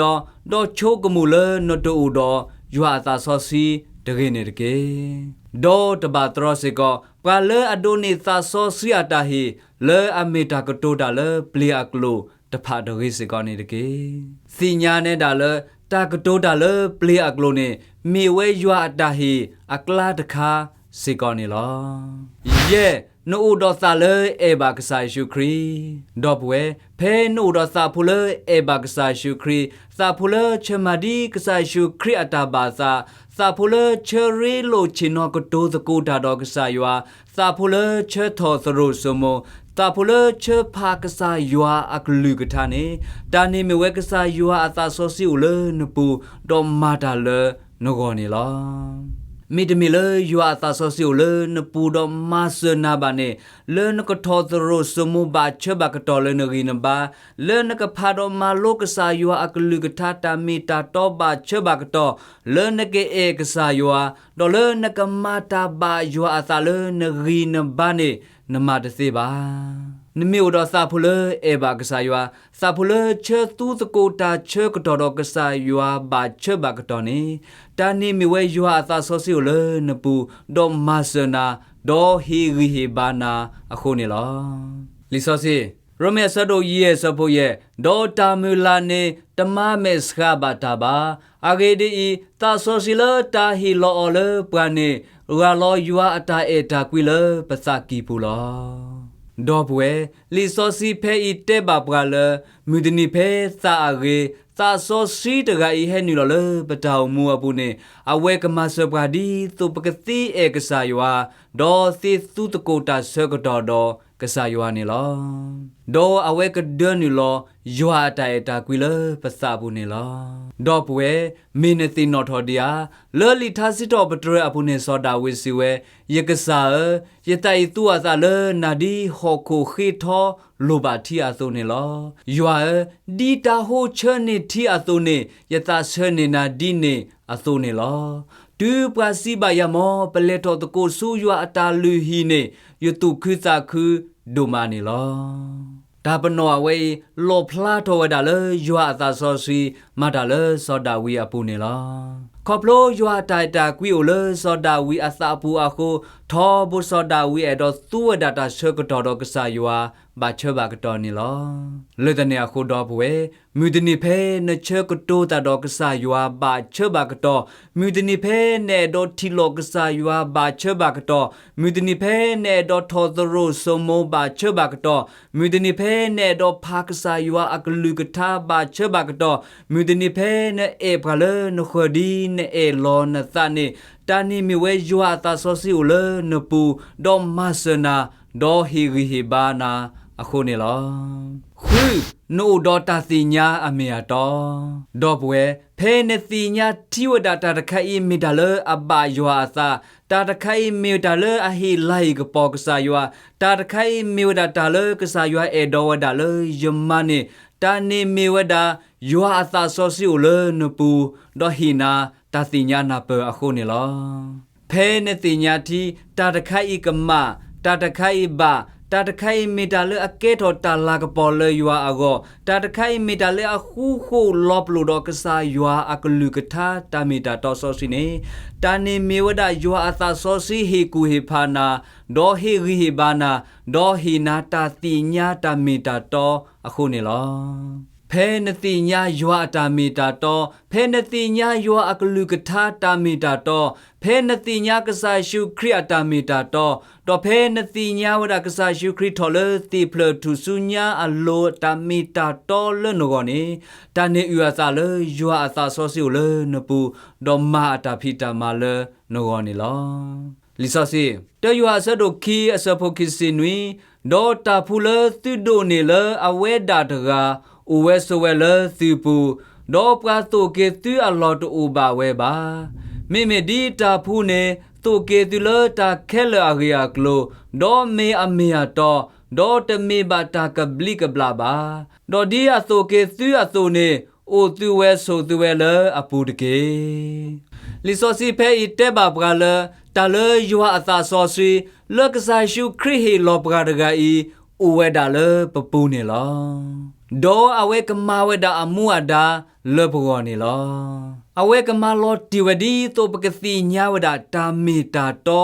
ဒီးဆိကမိၣ်လၢနတအိၣ်ဒီးယွၤအသးစီဆှံတဂ့ၤန့ၣ်တက့ၢ်. ဒီးတဘၣ်တြီစ့ၢ်ကီး ပှၤလၢအဒိးန့ၢ်သးစီဆှံအတၢ်ဟ့ၣ် လၢအမ့ၢ်တၢ်ကတိၤတၢ်လၢပျ့ၤအကျိာ်တဖၣ်တဂ့ၤစ့ၢ်ကီးန့ၣ်တက့ၢ်. သ့ၣ်ညါနဲဒၣ်လၢ တၢ်ကတိၤတၢ်လၢပျ့ၤအကျိာ်န့ၣ် မ့ၢ်ဝဲယွၤအတၢ်ဟ့ၣ်အကျါတခါစ့ၢ်ကီးန့ၣ်လီၤ. ယဲၢ်, နအိၣ်ဒီးသးလၢအဲၣ်ဘၣ်ကစၢ်ယ့ၣ်ၡူးခရံာ်. ဒီပုၢ်ဝဲၢ်, ဖဲနအိၣ်ဒီးသးဖိလၢအဲၣ်ဘၣ်ကစၢ်ယ့ၣ်ၡူးခရံာ်, သးဖိလၢဆၢမၤဒ်ကစၢ်ယ့ၣ်ၡူးခရံာ်အတၢ်ဘၣ်သး, သးဖိလၢဆၢရ့လိာ်ဆ့ၣ်နီၤကတိၤသကိးတၢ်ဒီးကစၢ်ယွၤ, သးဖိလၢဆၢထီၣ်သရိာ်စိမိၤ, သးဖိလၢဆၢဖးကစၢ်ယွၤအကလုၢ်ကထါန့ၣ်, တၢ်န့ၣ်မ့ၢ်ဝဲကစၢ်ယွၤအသးစီဆှံအိၣ်လၢနပူၤ, ဒီးမၤတၢ်လၢနဂီၢ်န့ၣ်လီၤ. မ့တမ့ၢ်လၢယွၤအသးစီဆှံအိၣ်လၢနပူၤဒီးမၤစၢၤနၤဘၣ်န့ၣ်, လၢနကထီၣ်သရိာ်စိမိၤဘၣ်ဆၢဘၣ်ကတီၢ်လၢနဂံၢ်နဘါ, လၢနကဖးဒီးမၤလိကစၢ်ယွၤအကလုၢ်ကထါတၢ်မ့ၢ်တၢ်တီဘၣ်ဆၢဘၣ်ကတီၢ်, လၢနကအဲၣ်ကစၢ်ယွၤ, ဒီးလၢနကမၤတၢ်ဘၣ်ယွၤအသးလၢနဂံၢ်နဘါန့ၣ်, နမၤတသ့ဘၣ်. နမ့ၢ်အိၣ်ဒီးသးဖိလၢအဲၣ်ဘၣ်ကစၢ်ယွၤ, သးဖိလၢဆၢသူသကိးတၢ်ဆၢကတီၢ်ဒီးကစၢ်ယွၤဘၣ်ဆၢဘၣ်ကတီၢ်န့ၣ်, တၢ်န့ၣ်မ့ၢ်ဝဲယွၤအသးစီဆှံအိၣ်လၢနပူၤ, ဒီးမၤစၢၤနၤ, ဒီးဟ့ၣ်ဂံၢ်ဟ့ၣ်ဘါနၤအဃိန့ၣ်လီၤ. လံာ်စီဆှံ, ရိမ့ၤအဆၢဒိၣ်ယဲၢ်အဆၢဖိယဲၢ်, ဒီးတၢ်မုၢ်လၢ်န့ၣ် တမၤမဲာ်ဆှးဘၣ်တၢ်ဘၣ်. အဂ့ၢ်ဒ်အံၤ, သးစီဆှံလၢတၢ်ဟ့ၣ်လီၤအီၤလၢပှၤန့ၣ်, ရၤလီၤယွၤအတၢ်အဲၣ်တၢ်ကွံလၢပသးကံၢ်ပူၤလီၤ. ဒီပုၢ်ဝဲၢ်, လံာ်စီဆှံဖဲအံၤတဲဘၣ်ပှၤလၢ မုၢ်တနံၤဖဲသးအဂ့ၤ, သးစီဆှံတဂၤအံၤဟဲနုာ်လီၤလၢပတၢ်အိၣ်မူအပူၤန့ၣ်, အဝဲကမၤစၢၤပှၤဒ်သိးပကသ့အဲၣ်ကစၢ်ယွၤ, ဒီးသ့သူသကိးတၢ်ဆၢကတီၢ်ဒီးကစၢ်ယွၤန့ၣ်လီၤ. ဒီးအဝဲကဒၢနုာ်လီၤ ယွၤအတၢ်အဲၣ်တၢ်ကွံလၢပသးပူၤန့ၣ်လီၤ. ဒီပုၢ်ဝဲၢ်, မ့ၢ်နသ့ၣ်နီၣ်ထီၣ်ဒံးဧါ, လၢလံာ်ထါစံးထီၣ်ပတြၢၤအပူၤန့ၣ် စီၤဒၤဝံးစံးဝဲ, ယကစၢ်ဧၢ, ယသးအံၤသူအသးလၢနၤဒ်ဟီၣ်ခိၣ်ဃ့ထီလိၣ်ဘၣ်ထံအသိးန့ၣ်လီၤ. ယွၤဧၢ, ဒ်တၢ်ဟိဆၢန့ၢ်ထံအသိးန့ၣ်, ယသးဆၢန့ၢ်နၤဒ်န့ၣ်အသိးန့ၣ်လီၤ. တုၤပှၤစံးဘၣ်ယၤ မ်ပလဲၤထီၣ်သကိးဆူယွၤအတၢ်လုၢ်ဟံၣ်န့ၣ်, ယသူၣ်ခုသးခုဒိၣ်မးန့ၣ်လီၤ. တၢ်ပနီၣ်အဝဲအံၤ လီၣ်ဖျါထီၣ်ဝဲဒၣ်လၢယွၤအသးစီဆှံ မၤတၢ်လၢစီၤဒၤဝံးအပူၤန့ၣ်လီၤ. ခီဖျိယွၤအတၢ်အဲၣ်တၢ်ကွံအိၣ်လၢစီၤဒၤဝံးအသးပူၤအဃိ, ထီဘိစီၤဒၤဝံးအဲၣ်ဒိးသူဝဲဒၣ်တၢ်ဆၢကတီၢ်ဒီးကစၢ်ယွၤ ဘၣ်ဆၢဘၣ်ကတီၢ်န့ၣ်လီၤ. လၢတၢ်န့ၣ်အဃိဒီပုၢ်ဝဲၢ်, မုၢ်တနံၤဖဲနဆၢကတိၤတၢ်ဒီးကစၢ်ယွၤဘၣ်ဆၢဘၣ်ကတီၢ်, မုၢ်တနံၤဖဲနအဲၣ်ဒိးထံၣ်လိာ်ကစၢ်ယွၤဘၣ်ဆၢဘၣ်ကတီၢ်, မုၢ်တနံၤဖဲနအဲၣ်ဒိးထီၣ်သရိာ်စိမိၤဘၣ်ဆၢဘၣ်ကတီၢ်, မုၢ်တနံၤဖဲနအဲၣ်ဒိးဖးကစၢ်ယွၤအကလုၢ်ကထါဘၣ်ဆၢဘၣ်ကတီၢ်, မုၢ်တနံၤဖဲနအဲၣ်ပှၤလၢနဃၢၤဒ်နအဲၣ်လီၤနသးန့ၣ်, တၢ်န့ၣ်မ့ၢ်ဝဲယွၤအသးစီဆှံအိၣ်လၢနပူၤ, ဒီးမၤစၢၤနၤ, ဒီးဟ့ၣ်ဂံၢ်ဟ့ၣ်ဘါနၤအဃိန့ၣ်လီၤ. ဃု, နအိၣ်ဒီးတၢ်သ့ၣ်ညါအမ့ၢ်အတီ, ဒီပုၢ်ဝဲၢ်, ဖဲနသ့ၣ်ညါထံဝဲဒၣ်တၢ်တခါအံၤမ့ၢ်တၢ်လၢအဘၣ်ယွၤအသး, တၢ်တခါအံၤမ့ၢ်တၢ်လၢအဟ့ၣ်လၤဟ့ၣ်ကပီၤကစၢ်ယွၤ, တၢ်တခါအံၤမ့ၢ်ဝဲဒၣ်တၢ်လၢကစၢ်ယွၤအဲၣ်ဒိးဝဲဒၣ်လၢယမၤန့ၣ်, တၢ်န့ၣ်မ့ၢ်ဝဲဒၣ် ယွၤအသးစီဆှံအိၣ်လၢနပူၤ, ဒီးဟ့ၣ်နၤတၢ်သ့ၣ်ညါနၢ်ပၢၢ်အဃိန့ၣ်လီၤ. ဖဲနသ့ၣ်ညါထံ, တၢ်တခါအံၤကမၣ်, တၢ်တခါအံၤဘၣ်, တၢ်တခါအံၤမ့ၢ်တၢ်လၢအကဲထီၣ်တၢ်လၤကပီၤလၢယွၤအဂီၢ်, တၢ်တခါအံၤမ့ၢ်တၢ်လၢအဃူဃီၣ်လီၤပလိာ်ဒီးကစၢ်ယွၤအကလုၢ်ကထါတၢ်မ့ၢ်တၢ်တီစီဆှံန့ၣ်, တၢ်န့ၣ်မ့ၢ်ဝဲဒၣ်ယွၤအသးစီဆှံဟ့ၣ်ကူၣ်ဟ့ၣ်ဖးနၤ, ဒီးဟ့ၣ်ဂံၢ်ဟ့ၣ်ဘါနၤ, ဒီးဟ့ၣ်နၤတၢ်သ့ၣ်ညါတၢ်မ့ၢ်တၢ်တီအဃိန့ၣ်လီၤ. ဖဲနသ့ၣ်ညါယွၤအတၢ်မ့ၢ်တၢ်တီ, ဖဲနသ့ၣ်ညါယွၤအကလုၢ်ကထါတၢ်မ့ၢ်တၢ်တီ, ဖဲနသ့ၣ်ညါကစၢ်ယ့ၣ်ၡူးခရံာ်အတၢ်မ့ၢ်တၢ်တီ, ဒီးဖဲနသ့ၣ်ညါဝဲဒၣ်ကစၢ်ယ့ၣ်ၡူးခရံာ်ထီၣ်လၢသ့ၣ်ဖျၢၣ်ထူၣ်စုညါအလိၤတၢ်မ့ၢ်တၢ်တီလၢနဂီၢ်န့ၣ်, တၢ်န့ၣ်အုၣ်အသးလၢယွၤအသးစီဆှံအိၣ်လၢနပူၤ, ဒီးမၤအတၢ်ဖံးတၢ်မၤလၢနဂီၢ်န့ၣ်လီၤ. လံာ်စီဆှံ, တၢယိၤဟၣ်အဆၢဒိၣ်ခံအဆၢဖိခံဆံနွံ, ဒီးတၢ်ဖှူလၢသုဒိးန့ၢ်လၢအဝဲဒၣ်တဂၤ အိၣ်ဝဲဆိးဝဲလၢသုပူၤ, ဒီးပှၤသိၣ်က့ၤသုအလီၢ်တအိၣ်ဘၣ်ဝဲဘၣ်. မ့မ့ၢ်ဒ်တၢ်ဖှူန့ၣ် သိၣ်က့ၤသုလၢတၢ်ခဲလၢာ်အဂ့ၢ်အကျိၤ, ဒီးမ့ၢ်အမ့ၢ်အတီ, ဒီးတမ့ၢ်ဘၣ်တၢ်ကဘျံးကဘျၣ်ဘၣ်. ဒီးဒ်အသိၣ်က့ၤသုအသိးန့ၣ်, အိၣ်သုဝဲဆိးသုဝဲလၢအပူၤတက့ၢ်. လံာ်စီဆှံဖဲအံၤတဲဘၣ်ပှၤလၢ တၢ်လၢယွၤအသးစီဆှံ လၢကစၢ်ယ့ၣ်ၡူးခရံာ်ဟ့ၣ်လီၤပှၤတဂၤအံၤ အိၣ်ဝဲဒၣ်လၢပပူၤန့ၣ်လီၤ. ဒီးအဝဲကမၤဝဲဒၣ်အမူအဒါလၢပဂီၢ်န့ၣ်လီၤ. အဝဲကမၤလီၤတံၢ်ဝဲဒ်သိးပကသ့ၣ်ညါဝဲဒၣ်တၢ်မ့ၢ်တၢ်တီ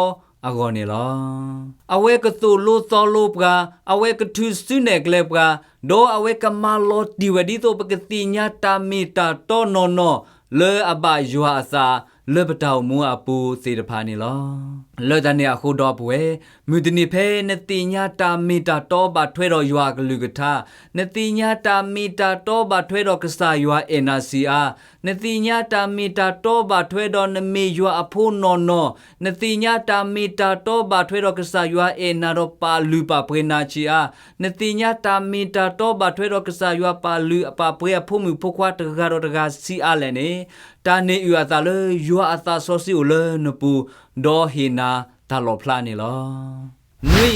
အဂီၢ်န့ၣ်လီၤ. အဝဲကသိၣ်လိသီလိပှၤ, အဝဲကထုးစုနဲၣ်ကျဲပှၤ, ဒီးအဝဲကမၤလီၤတံၢ်ဝဲဒ်သိးပကသ့ၣ်ညါတၢ်မ့ၢ်တၢ်တီနီၢ်နီၢ် လၢအဘၣ်ယွၤအသး လၢပတၢ်အိၣ်မူအပူၤသ့ၣ်တဖၣ်န့ၣ်လီၤ. လၢတၢ်န့ၣ်အဃိဒီပုၢ်ဝဲၢ်, မုၢ်တနံၤဖဲနသ့ၣ်ညါတၢ်မ့ၢ်တၢ်တီဘၣ်ထွဲဒီးယွၤအကလုၢ်ကထါ, နသ့ၣ်ညါတၢ်မ့ၢ်တၢ်တီဘၣ်ထွဲဒီးကစၢ်ယွၤအဲၣ်နၤဆံးအါ, နသ့ၣ်ညါတၢ်မ့ၢ်တၢ်တီဘၣ်ထွဲဒီးနမ့ၢ်ယွၤအဖိနီၢ်နီၢ်, နသ့ၣ်ညါတၢ်မ့ၢ်တၢ်တီဘၣ်ထွဲဒီးကစၢ်ယွၤအဲၣ်နၤဒီးပာ်လုၢ်ပာ်ပှ့ၤနၤဆံးအါ, နသ့ၣ်ညါတၢ်မ့ၢ်တၢ်တီဘၣ်ထွဲဒီးကစၢ်ယွၤပာ်လုၢ်ပာ်ပှ့ၤအဖိမုၣ်ဖိခွါတဂၤဒီးတဂၤဆံးအါလဲၣ်န့ၣ်, တၢ်န့ၣ်အုၣ်အသးလၢယွၤအသးစီဆှံအိၣ်လၢနပူၤ, ဒီးဟ့ၣ်နၤတၢ်လီၣ်ဖျါန့ၣ်လီၤ. နွံ,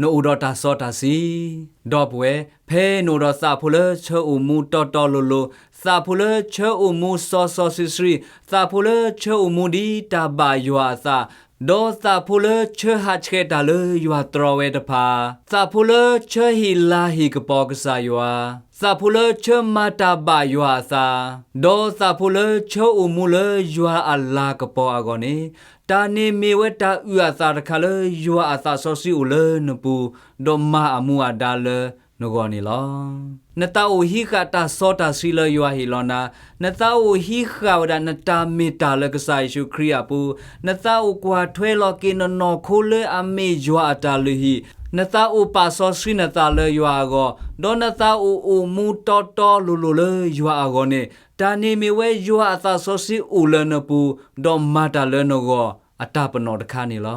နအိၣ်ဒီးတၢ်စီတၢ်ဆှံ. ဒီပုၢ်ဝဲၢ်, ဖဲနအိၣ်ဒီးသးဖိလၢဆၢအိၣ်မူတီတီလိၤလိၤ, သးဖိလၢဆၢအိၣ်မူစီစီဆှံဆှံ, သးဖိလၢဆၢအိၣ်မူဒ်တၢ်ဘၣ်ယွၤအသး, ဒီးသးဖိလၢဆၢဟးဆှဲးတၢ်လၢယွၤတြီဝဲတဖၣ်, သးဖိလၢဆၢဟ့ၣ်လၤဟ့ၣ်ကပီၤကစၢ်ယွၤ, သးဖိလၢဆၢမၤတၢ်ဘၣ်ယွၤအသး, ဒီးသးဖိလၢဆၢအိၣ်မူလၢယွၤအလၤကပီၤအဂီၢ်န့ၣ်, တၢ်န့ၣ်မ့ၢ်ဝဲတၢ်အုၣ်အသးတခါလၢယွၤအသးစီဆှံအိၣ်လၢနပူၤ, ဒီးမၤအမူအဒါလၢနဂီၢ်န့ၣ်လီၤ. နသးအိၣ်ဟံးဃာ်တၢ်စီတၢ်ဆှံလၢယွၤဟ့ၣ်လီၤနၤ, နသးအိၣ်ဟံးဃာ်ဝဲဒၣ်နတၢ်မ့ၢ်တၢ်လၢကစၢ်ယ့ၣ်ၡူးခရံာ်အပူၤ, နသးအိၣ်ကွၢ်ထွဲလီၤက့ၤနနီၢ်ခိလၢအမ့ၢ်ယွၤအတၢ်လုၢ်ဟံၣ်, နသးအိၣ်ပာ်စီဆှံနသးလၢယွၤအဂီၢ်, ဒီးနသးအိၣ်အိၣ်မူတီတီလိၤလိၤလၢယွၤအဂီၢ်န့ၣ်, တၢ်န့ၣ်မ့ၢ်ဝဲယွၤအသးစီဆှံအိၣ်လၢနပူၤ, ဒီးမၤတၢ်လၢနဂီၢ်အတၢ်ပနီၣ်တခါန့ၣ်လီၤ.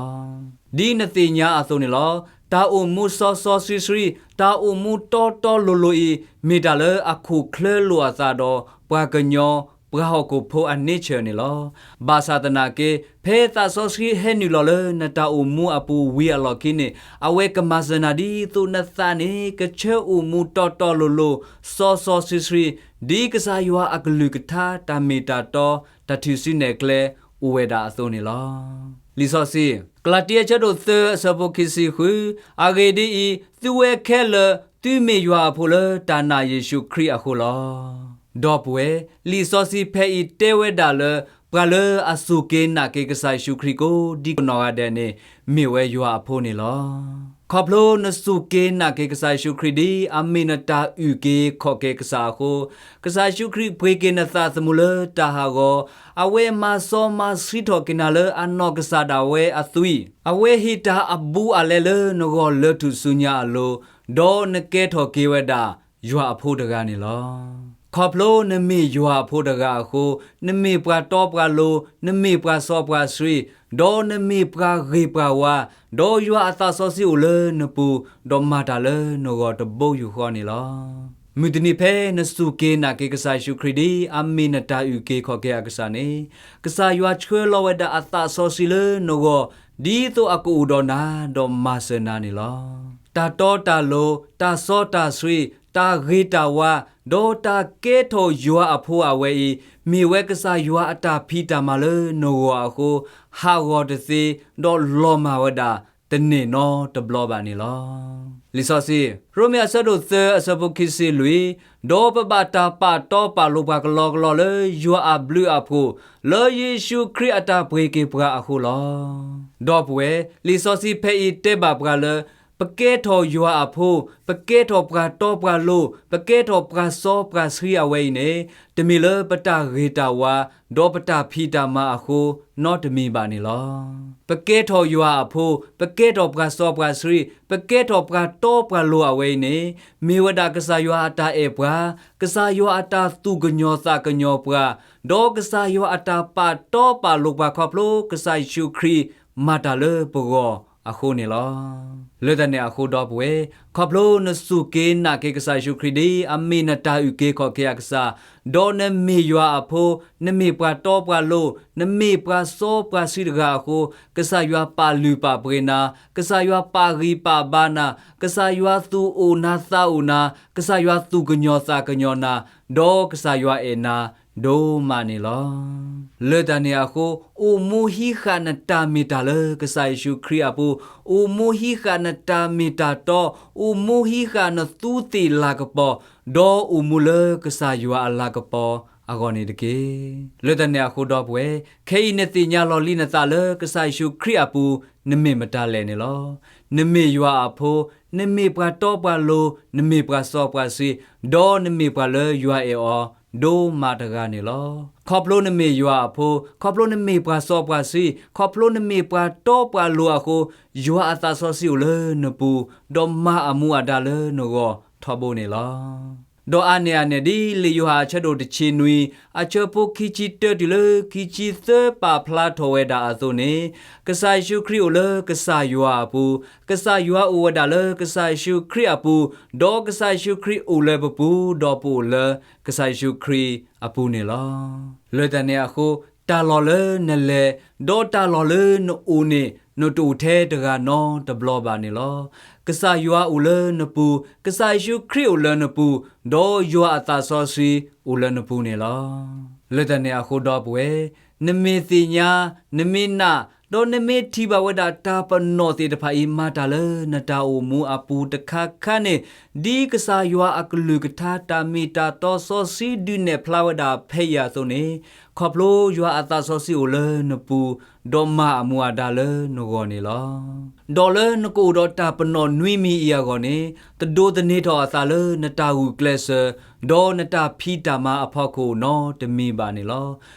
ဒ်နသ့ၣ်ညါအသိးန့ၣ်လီၤ. တၢ်အိၣ်မူစီစီဆှံဆှံ, တၢ်အိၣ်မူတီတီလိၤလိၤအံၤ, မ့ၢ်တၢ်လၢအခိၣ်ချၢလိာ်အသးဒီးပှၤကညီ, ပှၤဟီၣ်ခိၣ်ဖိအnatureန့ၣ်လီၤ. ဘၣ်ဆၣ်သနာ်က့, ဖဲသးစီဆှံဟဲနုာ်လီၤလၢနတၢ်အိၣ်မူအပူၤဝံၤအလီၢ်ခံန့ၣ်, အဝဲကမၤစၢၤနၤဒ်သိးနသးန့ၣ် ကဆၢအိၣ်မူတီတီလိၤလိၤ, စီစီဆှံဆှံ, ဒ်ကစၢ်ယွၤအကလုၢ်ကထါတၢ်မ့ၢ်တၢ်တီ, တၢ်ထုးစုနဲၣ်ကျဲ အိၣ်ဝဲဒၣ်အသိးန့ၣ်လီၤ. လံာ်စီဆှံ, ကလၤတံ အဆၢဒိၣ်သၢ အဆၢဖိခံဆံဃု, အဂ့ၢ်ဒ်အံၤ, သုဝဲခဲလၢာ် သုမ့ၢ်ယွၤအဖိလၢတၢ်နာ်ယ့ၣ်ၡူးခရံာ်အဃိလီၤ. ဒီပုၢ်ဝဲၢ်, လံာ်စီဆှံဖဲအံၤတဲဝဲဒၣ်လၢ ပှၤလၢအစူၢ်က့ၤနာ်က့ၤကစၢ်ယ့ၣ်ၡူးခရံာ်ကိးဒံကိးနီၢ်ဂၤဒဲးန့ၣ် မ့ၢ်ဝဲယွၤအဖိန့ၣ်လီၤ. ခီဖျိနစူၢ်က့ၤနာ်က့ၤကစၢ်ယ့ၣ်ၡူးခရံာ်ဒ်အမ့ၢ်နတၢ်အုၣ်က့ၤခီၣ်က့ၤကစၢ်အဃိ, ကစၢ်ယ့ၣ်ၡူးခရံာ်ပှ့ၤက့ၤနသးသမူလၢတၢ်ဟးဂီၤ, အဝဲမၤစီမၤဆှံထီၣ်က့ၤနၤလၢအနီၢ်ကစၢ်ဒၣ်ဝဲအသွံၣ်, အဝဲဟ့ၣ်တၢ်အဘူးအလဲလၢနဂီၢ်လၢထူၣ်စုညါအလိၤ, ဒီးနကဲထီၣ်က့ၤဝဲဒၣ်ယွၤအဖိတဂၤန့ၣ်လီၤ. ခီဖျိနမ့ၢ်ယွၤအဖိတဂၤအဃိ, နမ့ၢ်ပှၤတီပှၤလိၤ, နမ့ၢ်ပှၤစီပှၤဆှံ, ဒီးနမ့ၢ်ပှၤဂ့ၤပှၤဝါ, ဒီးယွၤအသးစီဆှံအိၣ်လၢနပူၤ, ဒီးမၤတၢ်လၢနဂီၢ်တဘိယူၢ်ဃီန့ၣ်လီၤ. မုၢ်တနံၤဖဲနစူၢ်က့ၤနာ်က့ၤကစၢ်ယ့ၣ်ၡူးခရံာ်ဒ်အမ့ၢ်နတၢ်အုၣ်က့ၤခီၣ်က့ၤအကစၢ်န့ၣ်, ကစၢ်ယွၤဆှၢလီၤဝဲဒၣ်အသးစီဆှံလၢနဂီၢ်, ဒ်သိးအကအိၣ်ဒီးနၤ, ဒီးမၤစၢၤနၤန့ၣ်လီၤ. တၢ်တီတၢ်လိၤ, တၢ်စီတၢ်ဆှံ, တၢ်ဂ့ၤတၢ်ဝါ, ဒီးတၢ်ကဲထီၣ်ယွၤအဖိအဝဲအံၤ, မ့ၢ်ဝဲကစၢ်ယွၤအတၢ်ဖံးတၢ်မၤလၢနဂီၢ်အဃိ, ဟးဂီၤတသ့, ဒီးလီၤမၢ်ဝဲဒၣ်တန့ၢ်နီတဘျီဘၣ်န့ၣ်လီၤ. လံာ်စီဆှံ, ရိမ့ၤအဆၢဒိၣ်သၢ အဆၢဖိခံဆံလွံၢ်, ဒီးပဘၣ်တၢ်ပာ်တီပာ်လိၤပှၤကလီကလီလၢယွၤအဘျုးအဖှိၣ်, လၢယ့ၣ်ၡူးခရံာ်အတၢ်ပှ့ၤက့ၤပှၤအဃိလီၤ. ဒီပုၢ်ဝဲၢ်, လံာ်စီဆှံဖဲအံၤတဲဘၣ်ပှၤလၢ ပကဲထီၣ်ယွၤအဖိ, ပကဲထီၣ်ပှၤတီပှၤလိၤ, ပကဲထီၣ်ပှၤစီပှၤဆှံအဝဲအံၤန့ၣ်, တမ့ၢ်လၢပတၢ်ဂ့ၤတၢ်ဝါ, ဒီးပတၢ်ဖံးတၢ်မၤအဃိ, နီတမံၤဘၣ်န့ၣ်လီၤ. ပကဲထီၣ်ယွၤအဖိ, ပကဲထီၣ်ပှၤစီပှၤဆှံ, ပကဲထီၣ်ပှၤတီပှၤလိၤအဝဲအံၤန့ၣ်, မ့ၢ်ဝဲဒၣ်ကစၢ်ယွၤအတၢ်အဲၣ်ပှၤ, ကစၢ်ယွၤအတၢ်သူၣ်ကညီၤသးကညီၤပှၤ, ဒီးကစၢ်ယွၤအတၢ်ပာ်တီပာ်လိၤပှၤခီဖျိ ကစၢ်ယ့ၣ်ၡူးခရံာ်မၤတၢ်လၢပဂီၢ်အဃိန့ၣ်လီၤ. လၢတၢ်န့ၣ်အဃိဒီပုၢ်ဝဲၢ်, ခီဖျိနစူၢ်က့ၤနာ်က့ၤကစၢ်ယ့ၣ်ၡူးခရံာ်ဒ်အမ့ၢ်နတၢ်အုၣ်က့ၤခီၣ်က့ၤအကစၢ်, ဒီးနမ့ၢ်ယွၤအဖိ, နမ့ၢ်ပှၤတီပှၤလိၤ, နမ့ၢ်ပှၤစီပှၤဆှံတဂၤအဃိ, ကစၢ်ယွၤပာ်လုၢ်ပာ်ပှ့ၤနၤ, ကစၢ်ယွၤပာ်ဂံၢ်ပာ်ဘါနၤ, ကစၢ်ယွၤသူၣ်အိၣ်နၤသးအိၣ်နၤ, ကစၢ်ယွၤသူၣ်ကညီၤသးကညီၤနၤ, ဒီးကစၢ်ယွၤအဲၣ်နၤဒိၣ်မးန့ၣ်လီၤ. လၢတၢ်န့ၣ်အဃိ, အိၣ်မူဟံးဃာ်နတၢ်မ့ၢ်တၢ်လၢကစၢ်ယ့ၣ်ၡူးခရံာ်အပူၤ, အိၣ်မူဟံးဃာ်နတၢ်မ့ၢ်တၢ်တီ, အိၣ်မူဟံးဃာ်နသူသ့ၣ်လၤကပီၤ, ဒီးအိၣ်မူလၢကစၢ်ယွၤအလၤကပီၤအဂီၢ်န့ၣ်တက့ၢ်. လၢတၢ်န့ၣ်အဃိဒီပုၢ်ဝဲၢ်, ခဲအံၤနသ့ၣ်ညါလီၤလံနသးလၢကစၢ်ယ့ၣ်ၡူးခရံာ်အပူၤ, နမ့ၢ်မတၤလဲၣ်န့ၣ်လီၤ. နမ့ၢ်ယွၤအဖိ, နမ့ၢ်ပှၤတီပှၤလိၤ, နမ့ၢ်ပှၤစီပှၤဆှံ, ဒီးနမ့ၢ်ပှၤလၢယွၤအဲၣ်အီၤဒိၣ်မးတဂၤန့ၣ်လီၤ. ခီဖျိနမ့ၢ်ယွၤအဖိ, ခီဖျိနမ့ၢ်ပှၤစီပှၤဆှံ, ခီဖျိနမ့ၢ်ပှၤတီပှၤလိၤအဃိ, ယွၤအသးစီဆှံအိၣ်လၢနပူၤ, ဒီးမၤအမူအဒါလၢနဂီၢ်ထီဘိန့ၣ်လီၤ. ဒီးအါန့ၢ်အန့ၣ် ဒ်လံာ်ယိၤဟၣ်အဆၢဒိၣ်တဆံနွံ, အဆၢဖိခံဆံတၢတုၤလၢခံဆံသၢ ပာ်ဖျါထီၣ်ဝဲဒၣ်အသိးန့ၣ်, ကစၢ်ယ့ၣ်ၡူးခရံာ်အိၣ်လၢကစၢ်ယွၤအပူၤ, ကစၢ်ယွၤအိၣ်ဝဲဒၣ်လၢကစၢ်ယ့ၣ်ၡူးခရံာ်အပူၤ, ဒီးကစၢ်ယ့ၣ်ၡူးခရံာ်အိၣ်လၢပပူၤ, ဒီးပအိၣ်လၢကစၢ်ယ့ၣ်ၡူးခရံာ်အပူၤန့ၣ်လီၤ. လၢတၢ်န့ၣ်အဃိ, တၢ်လီၢ်လၢနလဲၤ, ဒီးတၢ်လီၢ်လၢနအိၣ်န့ၣ်, နတအိၣ်ထဲတဂၤနီတဘျီဘၣ်န့ၣ်လီၤ. ကစၢ်ယွၤအိၣ်လၢနပူၤ, ကစၢ်ယ့ၣ်ၡူးခရံာ်အိၣ်လၢနပူၤ, ဒီးယွၤအသးစီဆှံအိၣ်လၢနပူၤန့ၣ်လီၤ. လၢတၢ်န့ၣ်အဃိဒီပုၢ်ဝဲၢ်, နမ့ၢ်သ့ၣ်ညါ, နမ့ၢ်နာ်, ဒီးနမ့ၢ်ထံၣ်ဘၣ်ဝဲဒၣ်တၢ်ပနီၣ်သ့ၣ်တဖၣ်အံၤ မၤတၢ်လၢနတၢ်အိၣ်မူအပူၤတခါခါန့ၣ်, ဒ်ကစၢ်ယွၤအကလုၢ်ကထါတၢ်မ့ၢ်တၢ်တီစီဆှံဒုးနဲၣ်ဖျါဝဲဒၣ်ဖဲအံၤအသိးန့ၣ်, ခီဖျိယွၤအသးစီဆှံအိၣ်လၢနပူၤ, ဒီးမၤအမူအဒါလၢနဂီၢ်န့ၣ်လီၤ. ဒီးလၢနကအိၣ်ဒီးတၢ်ပနီၣ်နွံမံၤအံၤအဂီၢ်န့ၣ်, တဒိးသန့ၤထီၣ်အသးလၢနတၢ်ဂုာ်ကျဲးစၢး, ဒီးနတၢ်ဖံးတၢ်မၤအဖီခိၣ်နီတမံၤဘၣ်န့ၣ်လီၤ.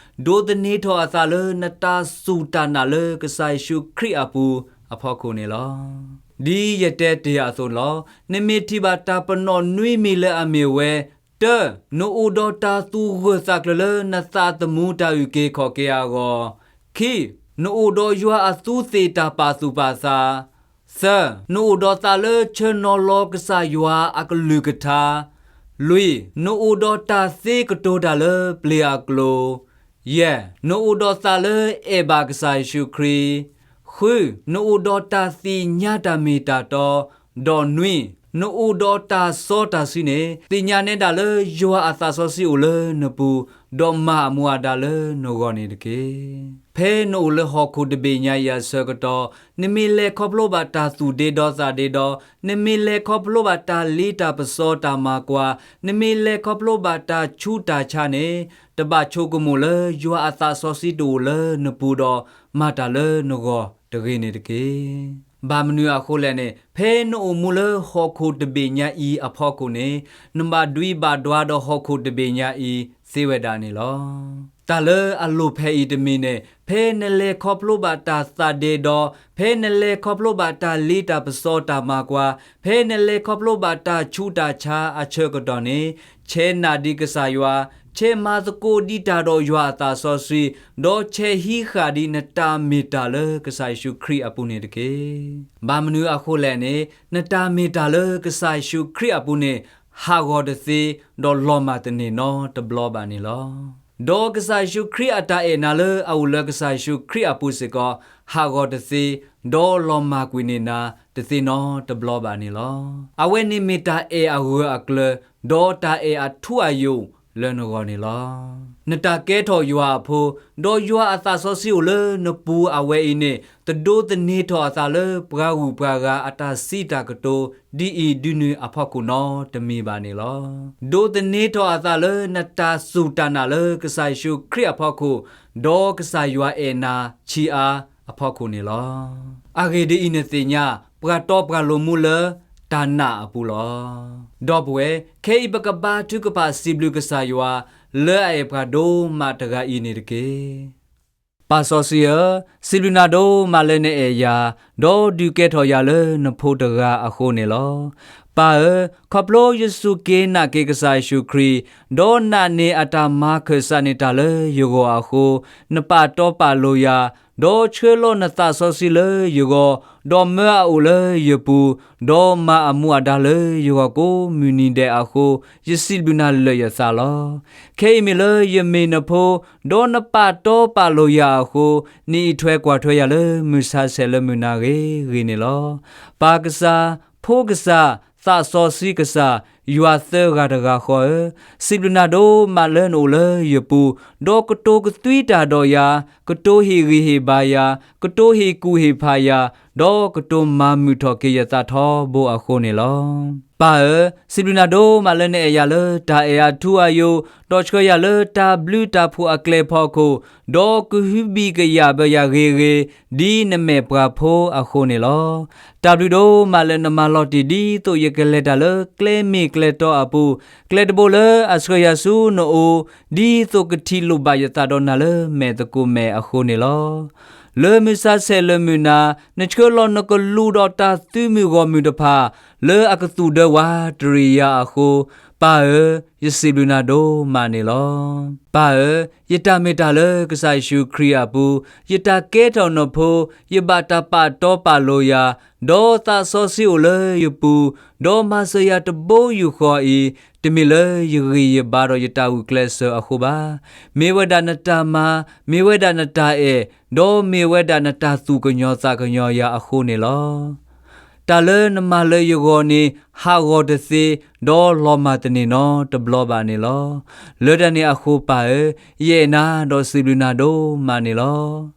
ဒိးသန့ၤထီၣ်အသးလၢနတၢ်စူၢ်တၢ်နာ်လၢကစၢ်ယ့ၣ်ၡူးခရံာ်အပူၤအဖီခိၣ်န့ၣ်လီၤ. ဒ်ယတဲတ့ၢ်အသိးန့ၣ်လီၤ. နမ့ၢ်ထံၣ်ဘၣ်တၢ်ပနီၣ်နွံမံၤလၢအမ့ၢ်ဝဲ, တၢ, နအိၣ်ဒီးတၢ်သူၣ်ဂၢၢ်သးကျၢၤလၢနသးသမူတၢ်အုၣ်က့ၤခီၣ်က့ၤအဂီၢ်, ခံ, နအိၣ်ဒီးယွၤအသူးသ့ၣ်တၢ်ပာ်သူၣ်ပာ်သး, သၢ, နအိၣ်ဒီးသးလၢဆၢနီၤလီၤကစၢ်ယွၤအကလုၢ်ကထါ, လွံၢ်, နအိၣ်ဒီးတၢ်သ့ကတိၤတၢ်လၢပျ့ၤအကျိၤ, ယဲၢ်, နအိၣ်ဒီးသးလၢအဲၣ်ဘၣ်ကစၢ်ယ့ၣ်ၡူးခရံာ်, ဃု, နအိၣ်ဒီးတၢ်သ့ၣ်ညါတၢ်မ့ၢ်တၢ်တီ, ဒီးနွံ, နအိၣ်ဒီးတၢ်စီတၢ်ဆှံန့ၣ်, သ့ၣ်ညါနဲဒၣ်လၢယွၤအသးစီဆှံအိၣ်လၢနပူၤ, ဒီးမၤအမူအဒါလၢနဂီၢ်န့ၣ်တက့ၢ်. ဖဲနအိၣ်လၢဟီၣ်ခိၣ်တဘ့ၣ်ညါအံၤအဆၢကတီၢ်, နမ့ၢ်လဲၤခီဖျိဘၣ်တၢ်သူၣ်ဒ့ဒီသးဒ့ဒီ, နမ့ၢ်လဲၤခီဖျိဘၣ်တၢ်လ့တၢ်ပစီတၢ်မၤကွၢ်, နမ့ၢ်လဲၤခီဖျိဘၣ်တၢ်ဆူးတၢ်ဆါန့ၣ်, တဘၣ်ဆိကမိၣ်လၢယွၤအသးစီဆှံတအိၣ်လၢနပူၤဒီး မၤတၢ်လၢနဂီၢ်တဂ့ၤန့ၣ်တက့ၢ်. ဘၣ်မနုၤအဃိလဲၣ်န့ၣ်, ဖဲနအိၣ်မူလၢဟီၣ်ခိၣ်တဘ့ၣ်ညါအံၤအဖီခိၣ်န့ၣ်, နဘၣ်ဒွံးဘၣ်ဒွါဒီးဟီၣ်ခိၣ်တဘ့ၣ်ညါအံၤသ့ဝဲဒၣ်န့ၣ်လီၤ. တၢ်လၢအလိၣ်ဖဲအံၤတမံၤန့ၣ်, ဖဲနလဲၤခီဖျိဘၣ်တၢ်သးဒ့ဒီ, ဖဲနလဲၤခီဖျိဘၣ်တၢ်လ့တၢ်ပစီတၢ်မၤကွၢ်, ဖဲနလဲၤခီဖျိဘၣ်တၢ်ဆူးတၢ်ဆါအဆၢကတီၢ်န့ၣ်, ဆဲးနာ်ဒံးကစၢ်ယွၤ, ဆဲးမၤသကိးဒံးတၢ်ဒီးယွၤအသးစီဆှံ, ဒီးဆဲးဟံးဃာ်ဒံးနတၢ်မ့ၢ်တၢ်လၢကစၢ်ယ့ၣ်ၡူးခရံာ်အပူၤန့ၣ်တက့ၢ်. ဘၣ်မနုၤအဃိလဲၣ်န့ၣ်, နတၢ်မ့ၢ်တၢ်လၢကစၢ်ယ့ၣ်ၡူးခရံာ်အပူၤန့ၣ်, ဟးဂီၤတသ့, ဒီးလီၤမၢ်တန့ၢ်နီတဘျီဘၣ်န့ၣ်လီၤ. ဒီးကစၢ်ယ့ၣ်ၡူးခရံာ်အတၢ်အဲၣ်နၤလၢအအိၣ်လၢကစၢ်ယ့ၣ်ၡူးခရံာ်အပူၤစ့ၢ်ကီး, ဟးဂီၤတသ့, ဒီးလီၤမၢ်ကွံာ်န့ၢ်နၤတသ့နီတဘျီဘၣ်န့ၣ်လီၤ. အဝဲန့ၣ်မ့ၢ်တၢ်အဲၣ်အဂၢၢ်အကျၢၤ, ဒီးတၢ်အဲၣ်အထူအယိာ်လၢနဂီၢ်န့ၣ်လီၤ. နတၢ်ကဲထီၣ်ယွၤအဖိ, ဒီးယွၤအသးစီဆှံအိၣ်လၢနပူၤအဝဲအံၤန့ၣ်, တဒိးသန့ၤထီၣ်အသးလၢပှၤဂုၤပှၤဂၤအတၢ်စံးတၢ်ကတိၤ ဒ်အံၤဒ်နုၤအဖီခိၣ်နီတမံၤဘၣ်န့ၣ်လီၤ. ဒိးသန့ၤထီၣ်အသးလၢနတၢ်စူၢ်တၢ်နာ်လၢကစၢ်ယ့ၣ်ၡူးခရံာ်အဖီခိၣ်, ဒီးကစၢ်ယွၤအဲၣ်နၤဆံးအါ အဖီခိၣ်န့ၣ်လီၤ. အဂ့ၢ်ဒ်အံၤ, နသ့ၣ်ညါ ပှၤတီပှၤလိၤမူလၢတၢ်နာ်အပူၤလီၤ. ဒီပုၢ်ဝဲၢ်, ခဲအံၤပကဘါထုကဖၣ်စံးဘျုးကစၢ်ယွၤ လၢအအဲၣ်ပှၤဒိၣ်မးတဂၤအံၤန့ၣ်တက့ၢ်. ပၢ်စီဆှံဧၢ, စံးဘျုးနၤဒိၣ်မးလၢနအဲၣ်ယၤ, ဒီးဒုးကဲထီၣ်ယၤလၢနဖိတဂၤအဃိန့ၣ်လီၤ. ပၢ်ဧၢ, ခီဖျိယစူၢ်က့ၤနာ်က့ၤကစၢ်ယ့ၣ်ၡူးခရံာ်, ဒီးနာ်န့ၢ်အတၢ်မၤခၢၣ်စးန့ၢ်တၢ်လၢယဂီၢ်အဃိ, နပာ်တီပာ်လိၤယၤ, ဒီးဆှၢလီၤနသးစီဆှံလၢယဂီၢ်, ဒီးမၢအအိၣ်လၢယပူၤ, ဒီးမၤအမူအဒါလၢယဂီၢ်ကိးမုၢ်နံၤဒဲးအဃိ, ယစံးဘျုးနၤလၢာ်ယသးလီၤ. ခဲအံၤမ့ၢ်လၢယမ့ၢ်နဖိ, ဒီးနပာ်တီပာ်လိၤယၤအဃိ, နအံးထွဲကွၢ်ထွဲယၤလၢမုၢ်ဆါဆဲးလၢမုၢ်နၤဂ့ၤဂ့ၤန့ၣ်လီၤ. ပၢ်ကစၢ်, ဖိကစၢ်, သးစီဆှံကစၢ်, ယွၤသၢဂၤတဂၤဃီဧၢ, စံးဘျုးနၤဒိၣ်မးလၢနအိၣ်လၢယပူၤ, ဒီးကတိၤကသွံတၢ်ဒီးယၤ, ကတိၤဟ့ၣ်ဂံၢ်ဟ့ၣ်ဘါယၤ, ကတိၤဟ့ၣ်ကူၣ်ဟ့ၣ်ဖးယၤ, ဒီးကတိၤမၤမုာ်ထီၣ်က့ၤယသးထီဘိအဃိန့ၣ်လီၤ. ပၢ်ဧၢ, စံးဘျုးနၤဒိၣ်မးလၢနအဲၣ်ယၤလၢတၢ်အဲၣ်အထူအယိာ်, ဒီးဆှၢယၤလၢတၢ်ဘျုးတၢ်ဖှိၣ်အကျဲဖီခိၣ်, ဒီးကဟုဘံၣ်ကယာ်ဘၢယၤဂ့ၤဂ့ၤ, ဒ်နမဲာ်ပှၤဖိအဃိန့ၣ်လီၤ. တၢ်ဘျုးဒိၣ်မးလၢနမၤလီၤတံၢ်ဒ်သိးယကလဲၤတၢ်လၢကျဲမ့ၢ်ကျဲတီအပူၤ, ကျဲတဘိလၢအဆှၢယၤဆူနအိၣ်, ဒ်သိးကထံၣ်လိာ်ဘၣ်ယသးဒီးနၤလၢမဲာ်သကိးမဲာ်အဃိန့ၣ်လီၤ. လၢမုၢ်ဆါဆဲးလၢမုၢ်နၤ, နဆှၢလီၤနကလူးဒီးတၢ်သုးမုၢ်ဂီၢ်မုၢ်တဖၣ်, လၢအကသူၣ်ဒၢဝးတရံးယၤအဃိ, ပၢ်ဧၢ, ယစံးဘျုးနၤဒိၣ်မးန့ၣ်လီၤ. ပၢ်ဧၢ, ယတၢ်မ့ၢ်တၢ်လၢကစၢ်ယ့ၣ်ၡူးခရံာ်အပူၤ, ယတၢ်ကဲထီၣ်နဖိ, ယဘၣ်တၢ်ပာ်တီပာ်လိၤယၤ, ဒီးသးစီဆှံအိၣ်လၢယပူၤ, ဒီးမၤစၢၤယၤတဘိယူၢ်ဃီအံၤ, တမ့ၢ်လၢယဂံၢ်ယဘါဒီးယတၢ်ဂုာ်ကျဲးစၢးအဃိဘၣ်. မ့ၢ်ဝဲဒၣ်နတၢ်မၤ, မ့ၢ်ဝဲဒၣ်နတၢ်အဲၣ်, ဒီးမ့ၢ်ဝဲဒၣ်နတၢ်သူၣ်ကညီၤသးကညီၤယၤအဃိန့ၣ်လီၤ. တၢ်လၢနမၤလၢယဂီၢ်န့ၣ် ဟးဂီၤတသ့, ဒီးလီၤမၢ်တန့ၢ်နီတဘျီဘၣ်န့ၣ်လီၤ. လၢတၢ်န့ၣ်အဃိပၢ်ဧၢ, ယအဲၣ်နၤဒီးစံးဘျုးနၤဒိၣ်မးန့ၣ်လီၤ.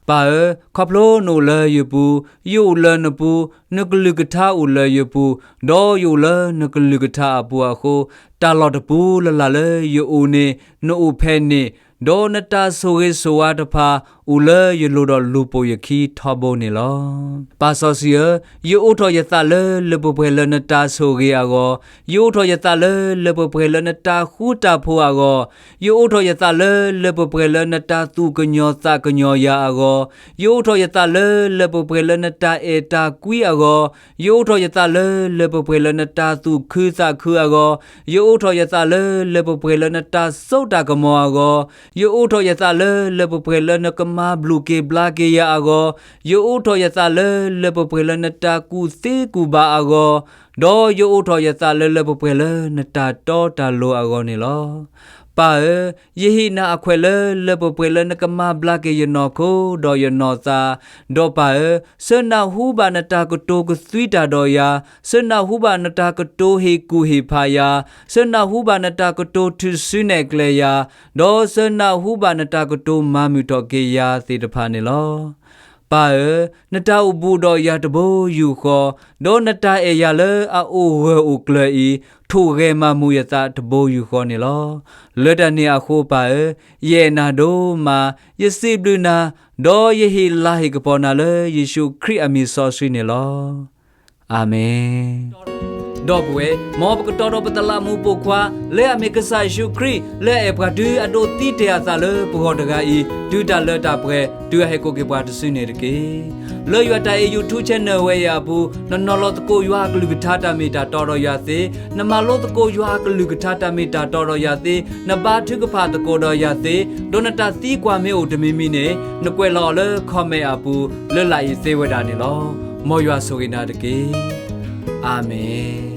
ပၢ်ဧၢ, ခီဖျိနအိၣ်လၢယပူၤ, ယအိၣ်လၢနပူၤ, နကလုၢ်ကထါအိၣ်လၢယပူၤ, ဒီးယအိၣ်လၢနကလုၢ်ကထါအပူၤအဃိ, တၢ်လီၢ်တပူၤလၢ်လၢ်လၢယအိၣ်န့ၣ်, နအိၣ်ဖဲန့ၣ်, ဒီးနတၢ်ဆိၣ်ဂ့ၤဆိၣ်ဝါတဖၣ် အိၣ်လၢယလိၤဒီးလူၤပိာ်ယခံထီဘိန့ၣ်လီၤ. ပၢ်စီဆှံဧၢ, ယအိးထီၣ်ယသးလၢလၢပှဲၤပှဲၤလၢနတၢ်ဆိၣ်ဂ့ၤအဂီၢ်, ယအိးထီၣ်ယသးလၢလၢပှဲၤပှဲၤလၢနတၢ်ဃူတၢ်ဖိးအဂီၢ်, ယအိးထီၣ်ယသးလၢလၢပှဲၤပှဲၤလၢနတၢ်သူၣ်ကညီၤသးကညီၤယၤအဂီၢ်, ယအိးထီၣ်ယသးလၢလၢပှဲၤပှဲၤလၢနတၢ်အဲၣ်တၢ်ကွံအဂီၢ်, ယအိးထီၣ်ယသးလၢလၢပှဲၤပှဲၤလၢနတၢ်သူၣ်ခုသးခုအဂီၢ်, ယအိးထီၣ်ယသးလၢလၢပှဲၤပှဲၤလၢနတၢ်စိတၢ်ကမီၤအဂီၢ်, ယအိးထီၣ်ယသးလၢလၢပှဲၤပှဲၤလၢနကမၤဘျုးက့ၤဘျါက့ၤယၤအဂီၢ်, ယအိးထီၣ်ယသးလၢလၢပှဲၤပှဲၤလၢနတၢ်ကူၣ်သ့ကူၣ်ဘၣ်အဂီၢ်, ဒီးယအိးထီၣ်ယသးလၢလၢပှဲၤပှဲၤလၢနတၢ်တီတၢ်လိၤအဂီၢ်န့ၣ်လီၤ. ပၢ်ဧၢ, ယဟ့ၣ်နၤအခွဲးလၢလၢပှဲၤပှဲၤလၢနကမၤဘျါက့ၤယနီၢ်ခိဒီးယနီၢ်သး, ဒီးပၢ်ဧၢ, ဆၢနၢ်ဟူဘၣ်နတၢ်ကတိၤကသွံတၢ်ဒီးယၤ, ဆၢနၢ်ဟူဘၣ်နတၢ်ကတိၤဟ့ၣ်ကူၣ်ဟ့ၣ်ဖးယၤ, ဆၢနၢ်ဟူဘၣ်နတၢ်ကတိၤထုးစုနဲၣ်ကျဲယၤ, ဒီးဆၢနၢ်ဟူဘၣ်နတၢ်ကတိၤမၤမုာ်ထီၣ်က့ၤယၤသ့ၣ်တဖၣ်န့ၣ်လီၤ. ပၢ်ဧၢ, နတၢ်အိၣ်ဘူးဒီးယၤတဘိယူၢ်ဃီ, ဒီးနတၢ်အဲၣ်ယၤလၢအအိၣ်ဂၢၢ်အိၣ်ကျၢၤအံၤ, ထိၣ်ဂဲၤမၤမူယသးတဘိယူၢ်ဃီန့ၣ်လီၤ. လၢတၢ်န့ၣ်အဃိပၢ်ဧၢ, ယအဲၣ်နၤဒိၣ်မး, ယစံးဘျုးနၤ, ဒီးယဟ့ၣ်လၤဟ့ၣ်ကပီၤနၤလၢယ့ၣ်ၡူးခရံာ်အမံၤစီဆှံန့ၣ်လီၤ. အၤမ့ၣ်. ဒီပုၢ်ဝဲၢ်, မ်ပကတီၤဒီးပသလးမူးပိာ်ခွါ, လၢအမ့ၢ်ကစၢ်ယ့ၣ်ၡူးခရံာ်, လၢအအဲၣ်ပှၤတုၤအဒိးသံတ့ၢ်အသးလၢပဂီၢ်တဂၤအံၤ, တုၤတၢ်လၢတၢ်ပှဲၤ, တုၤအဟဲကိးက့ၤပှၤတစုန့ၣ်တက့ၢ်. လၢယွၤတၢ်အဲၣ် YouTube channel ဝဲအံၤအပူၤ, နနီၤလီၤသကိးယွၤအကလုၢ်ကထါတၢ်မ့ၢ်တၢ်တီဒီးယၤသ့, နမၤလိသကိးယွၤအကလုၢ်ကထါတၢ်မ့ၢ်တၢ်တီဒီးယၤသ့, နဘါထုကဖၣ်သကိးဒီးယၤသ့, ဒီးနတၢ်သံကွၢ်မ့ၢ်အိၣ်တမံၤမံၤန့ၣ်, နကွဲးလီၤအီၤလၢ comment အပူၤ လၢလာ်အံၤသ့ဝဲဒၣ်န့ၣ်လီၤ. မ်ယွၤဆိၣ်ဂ့ၤနၤတက့ၢ်. အၤမ့ၣ်.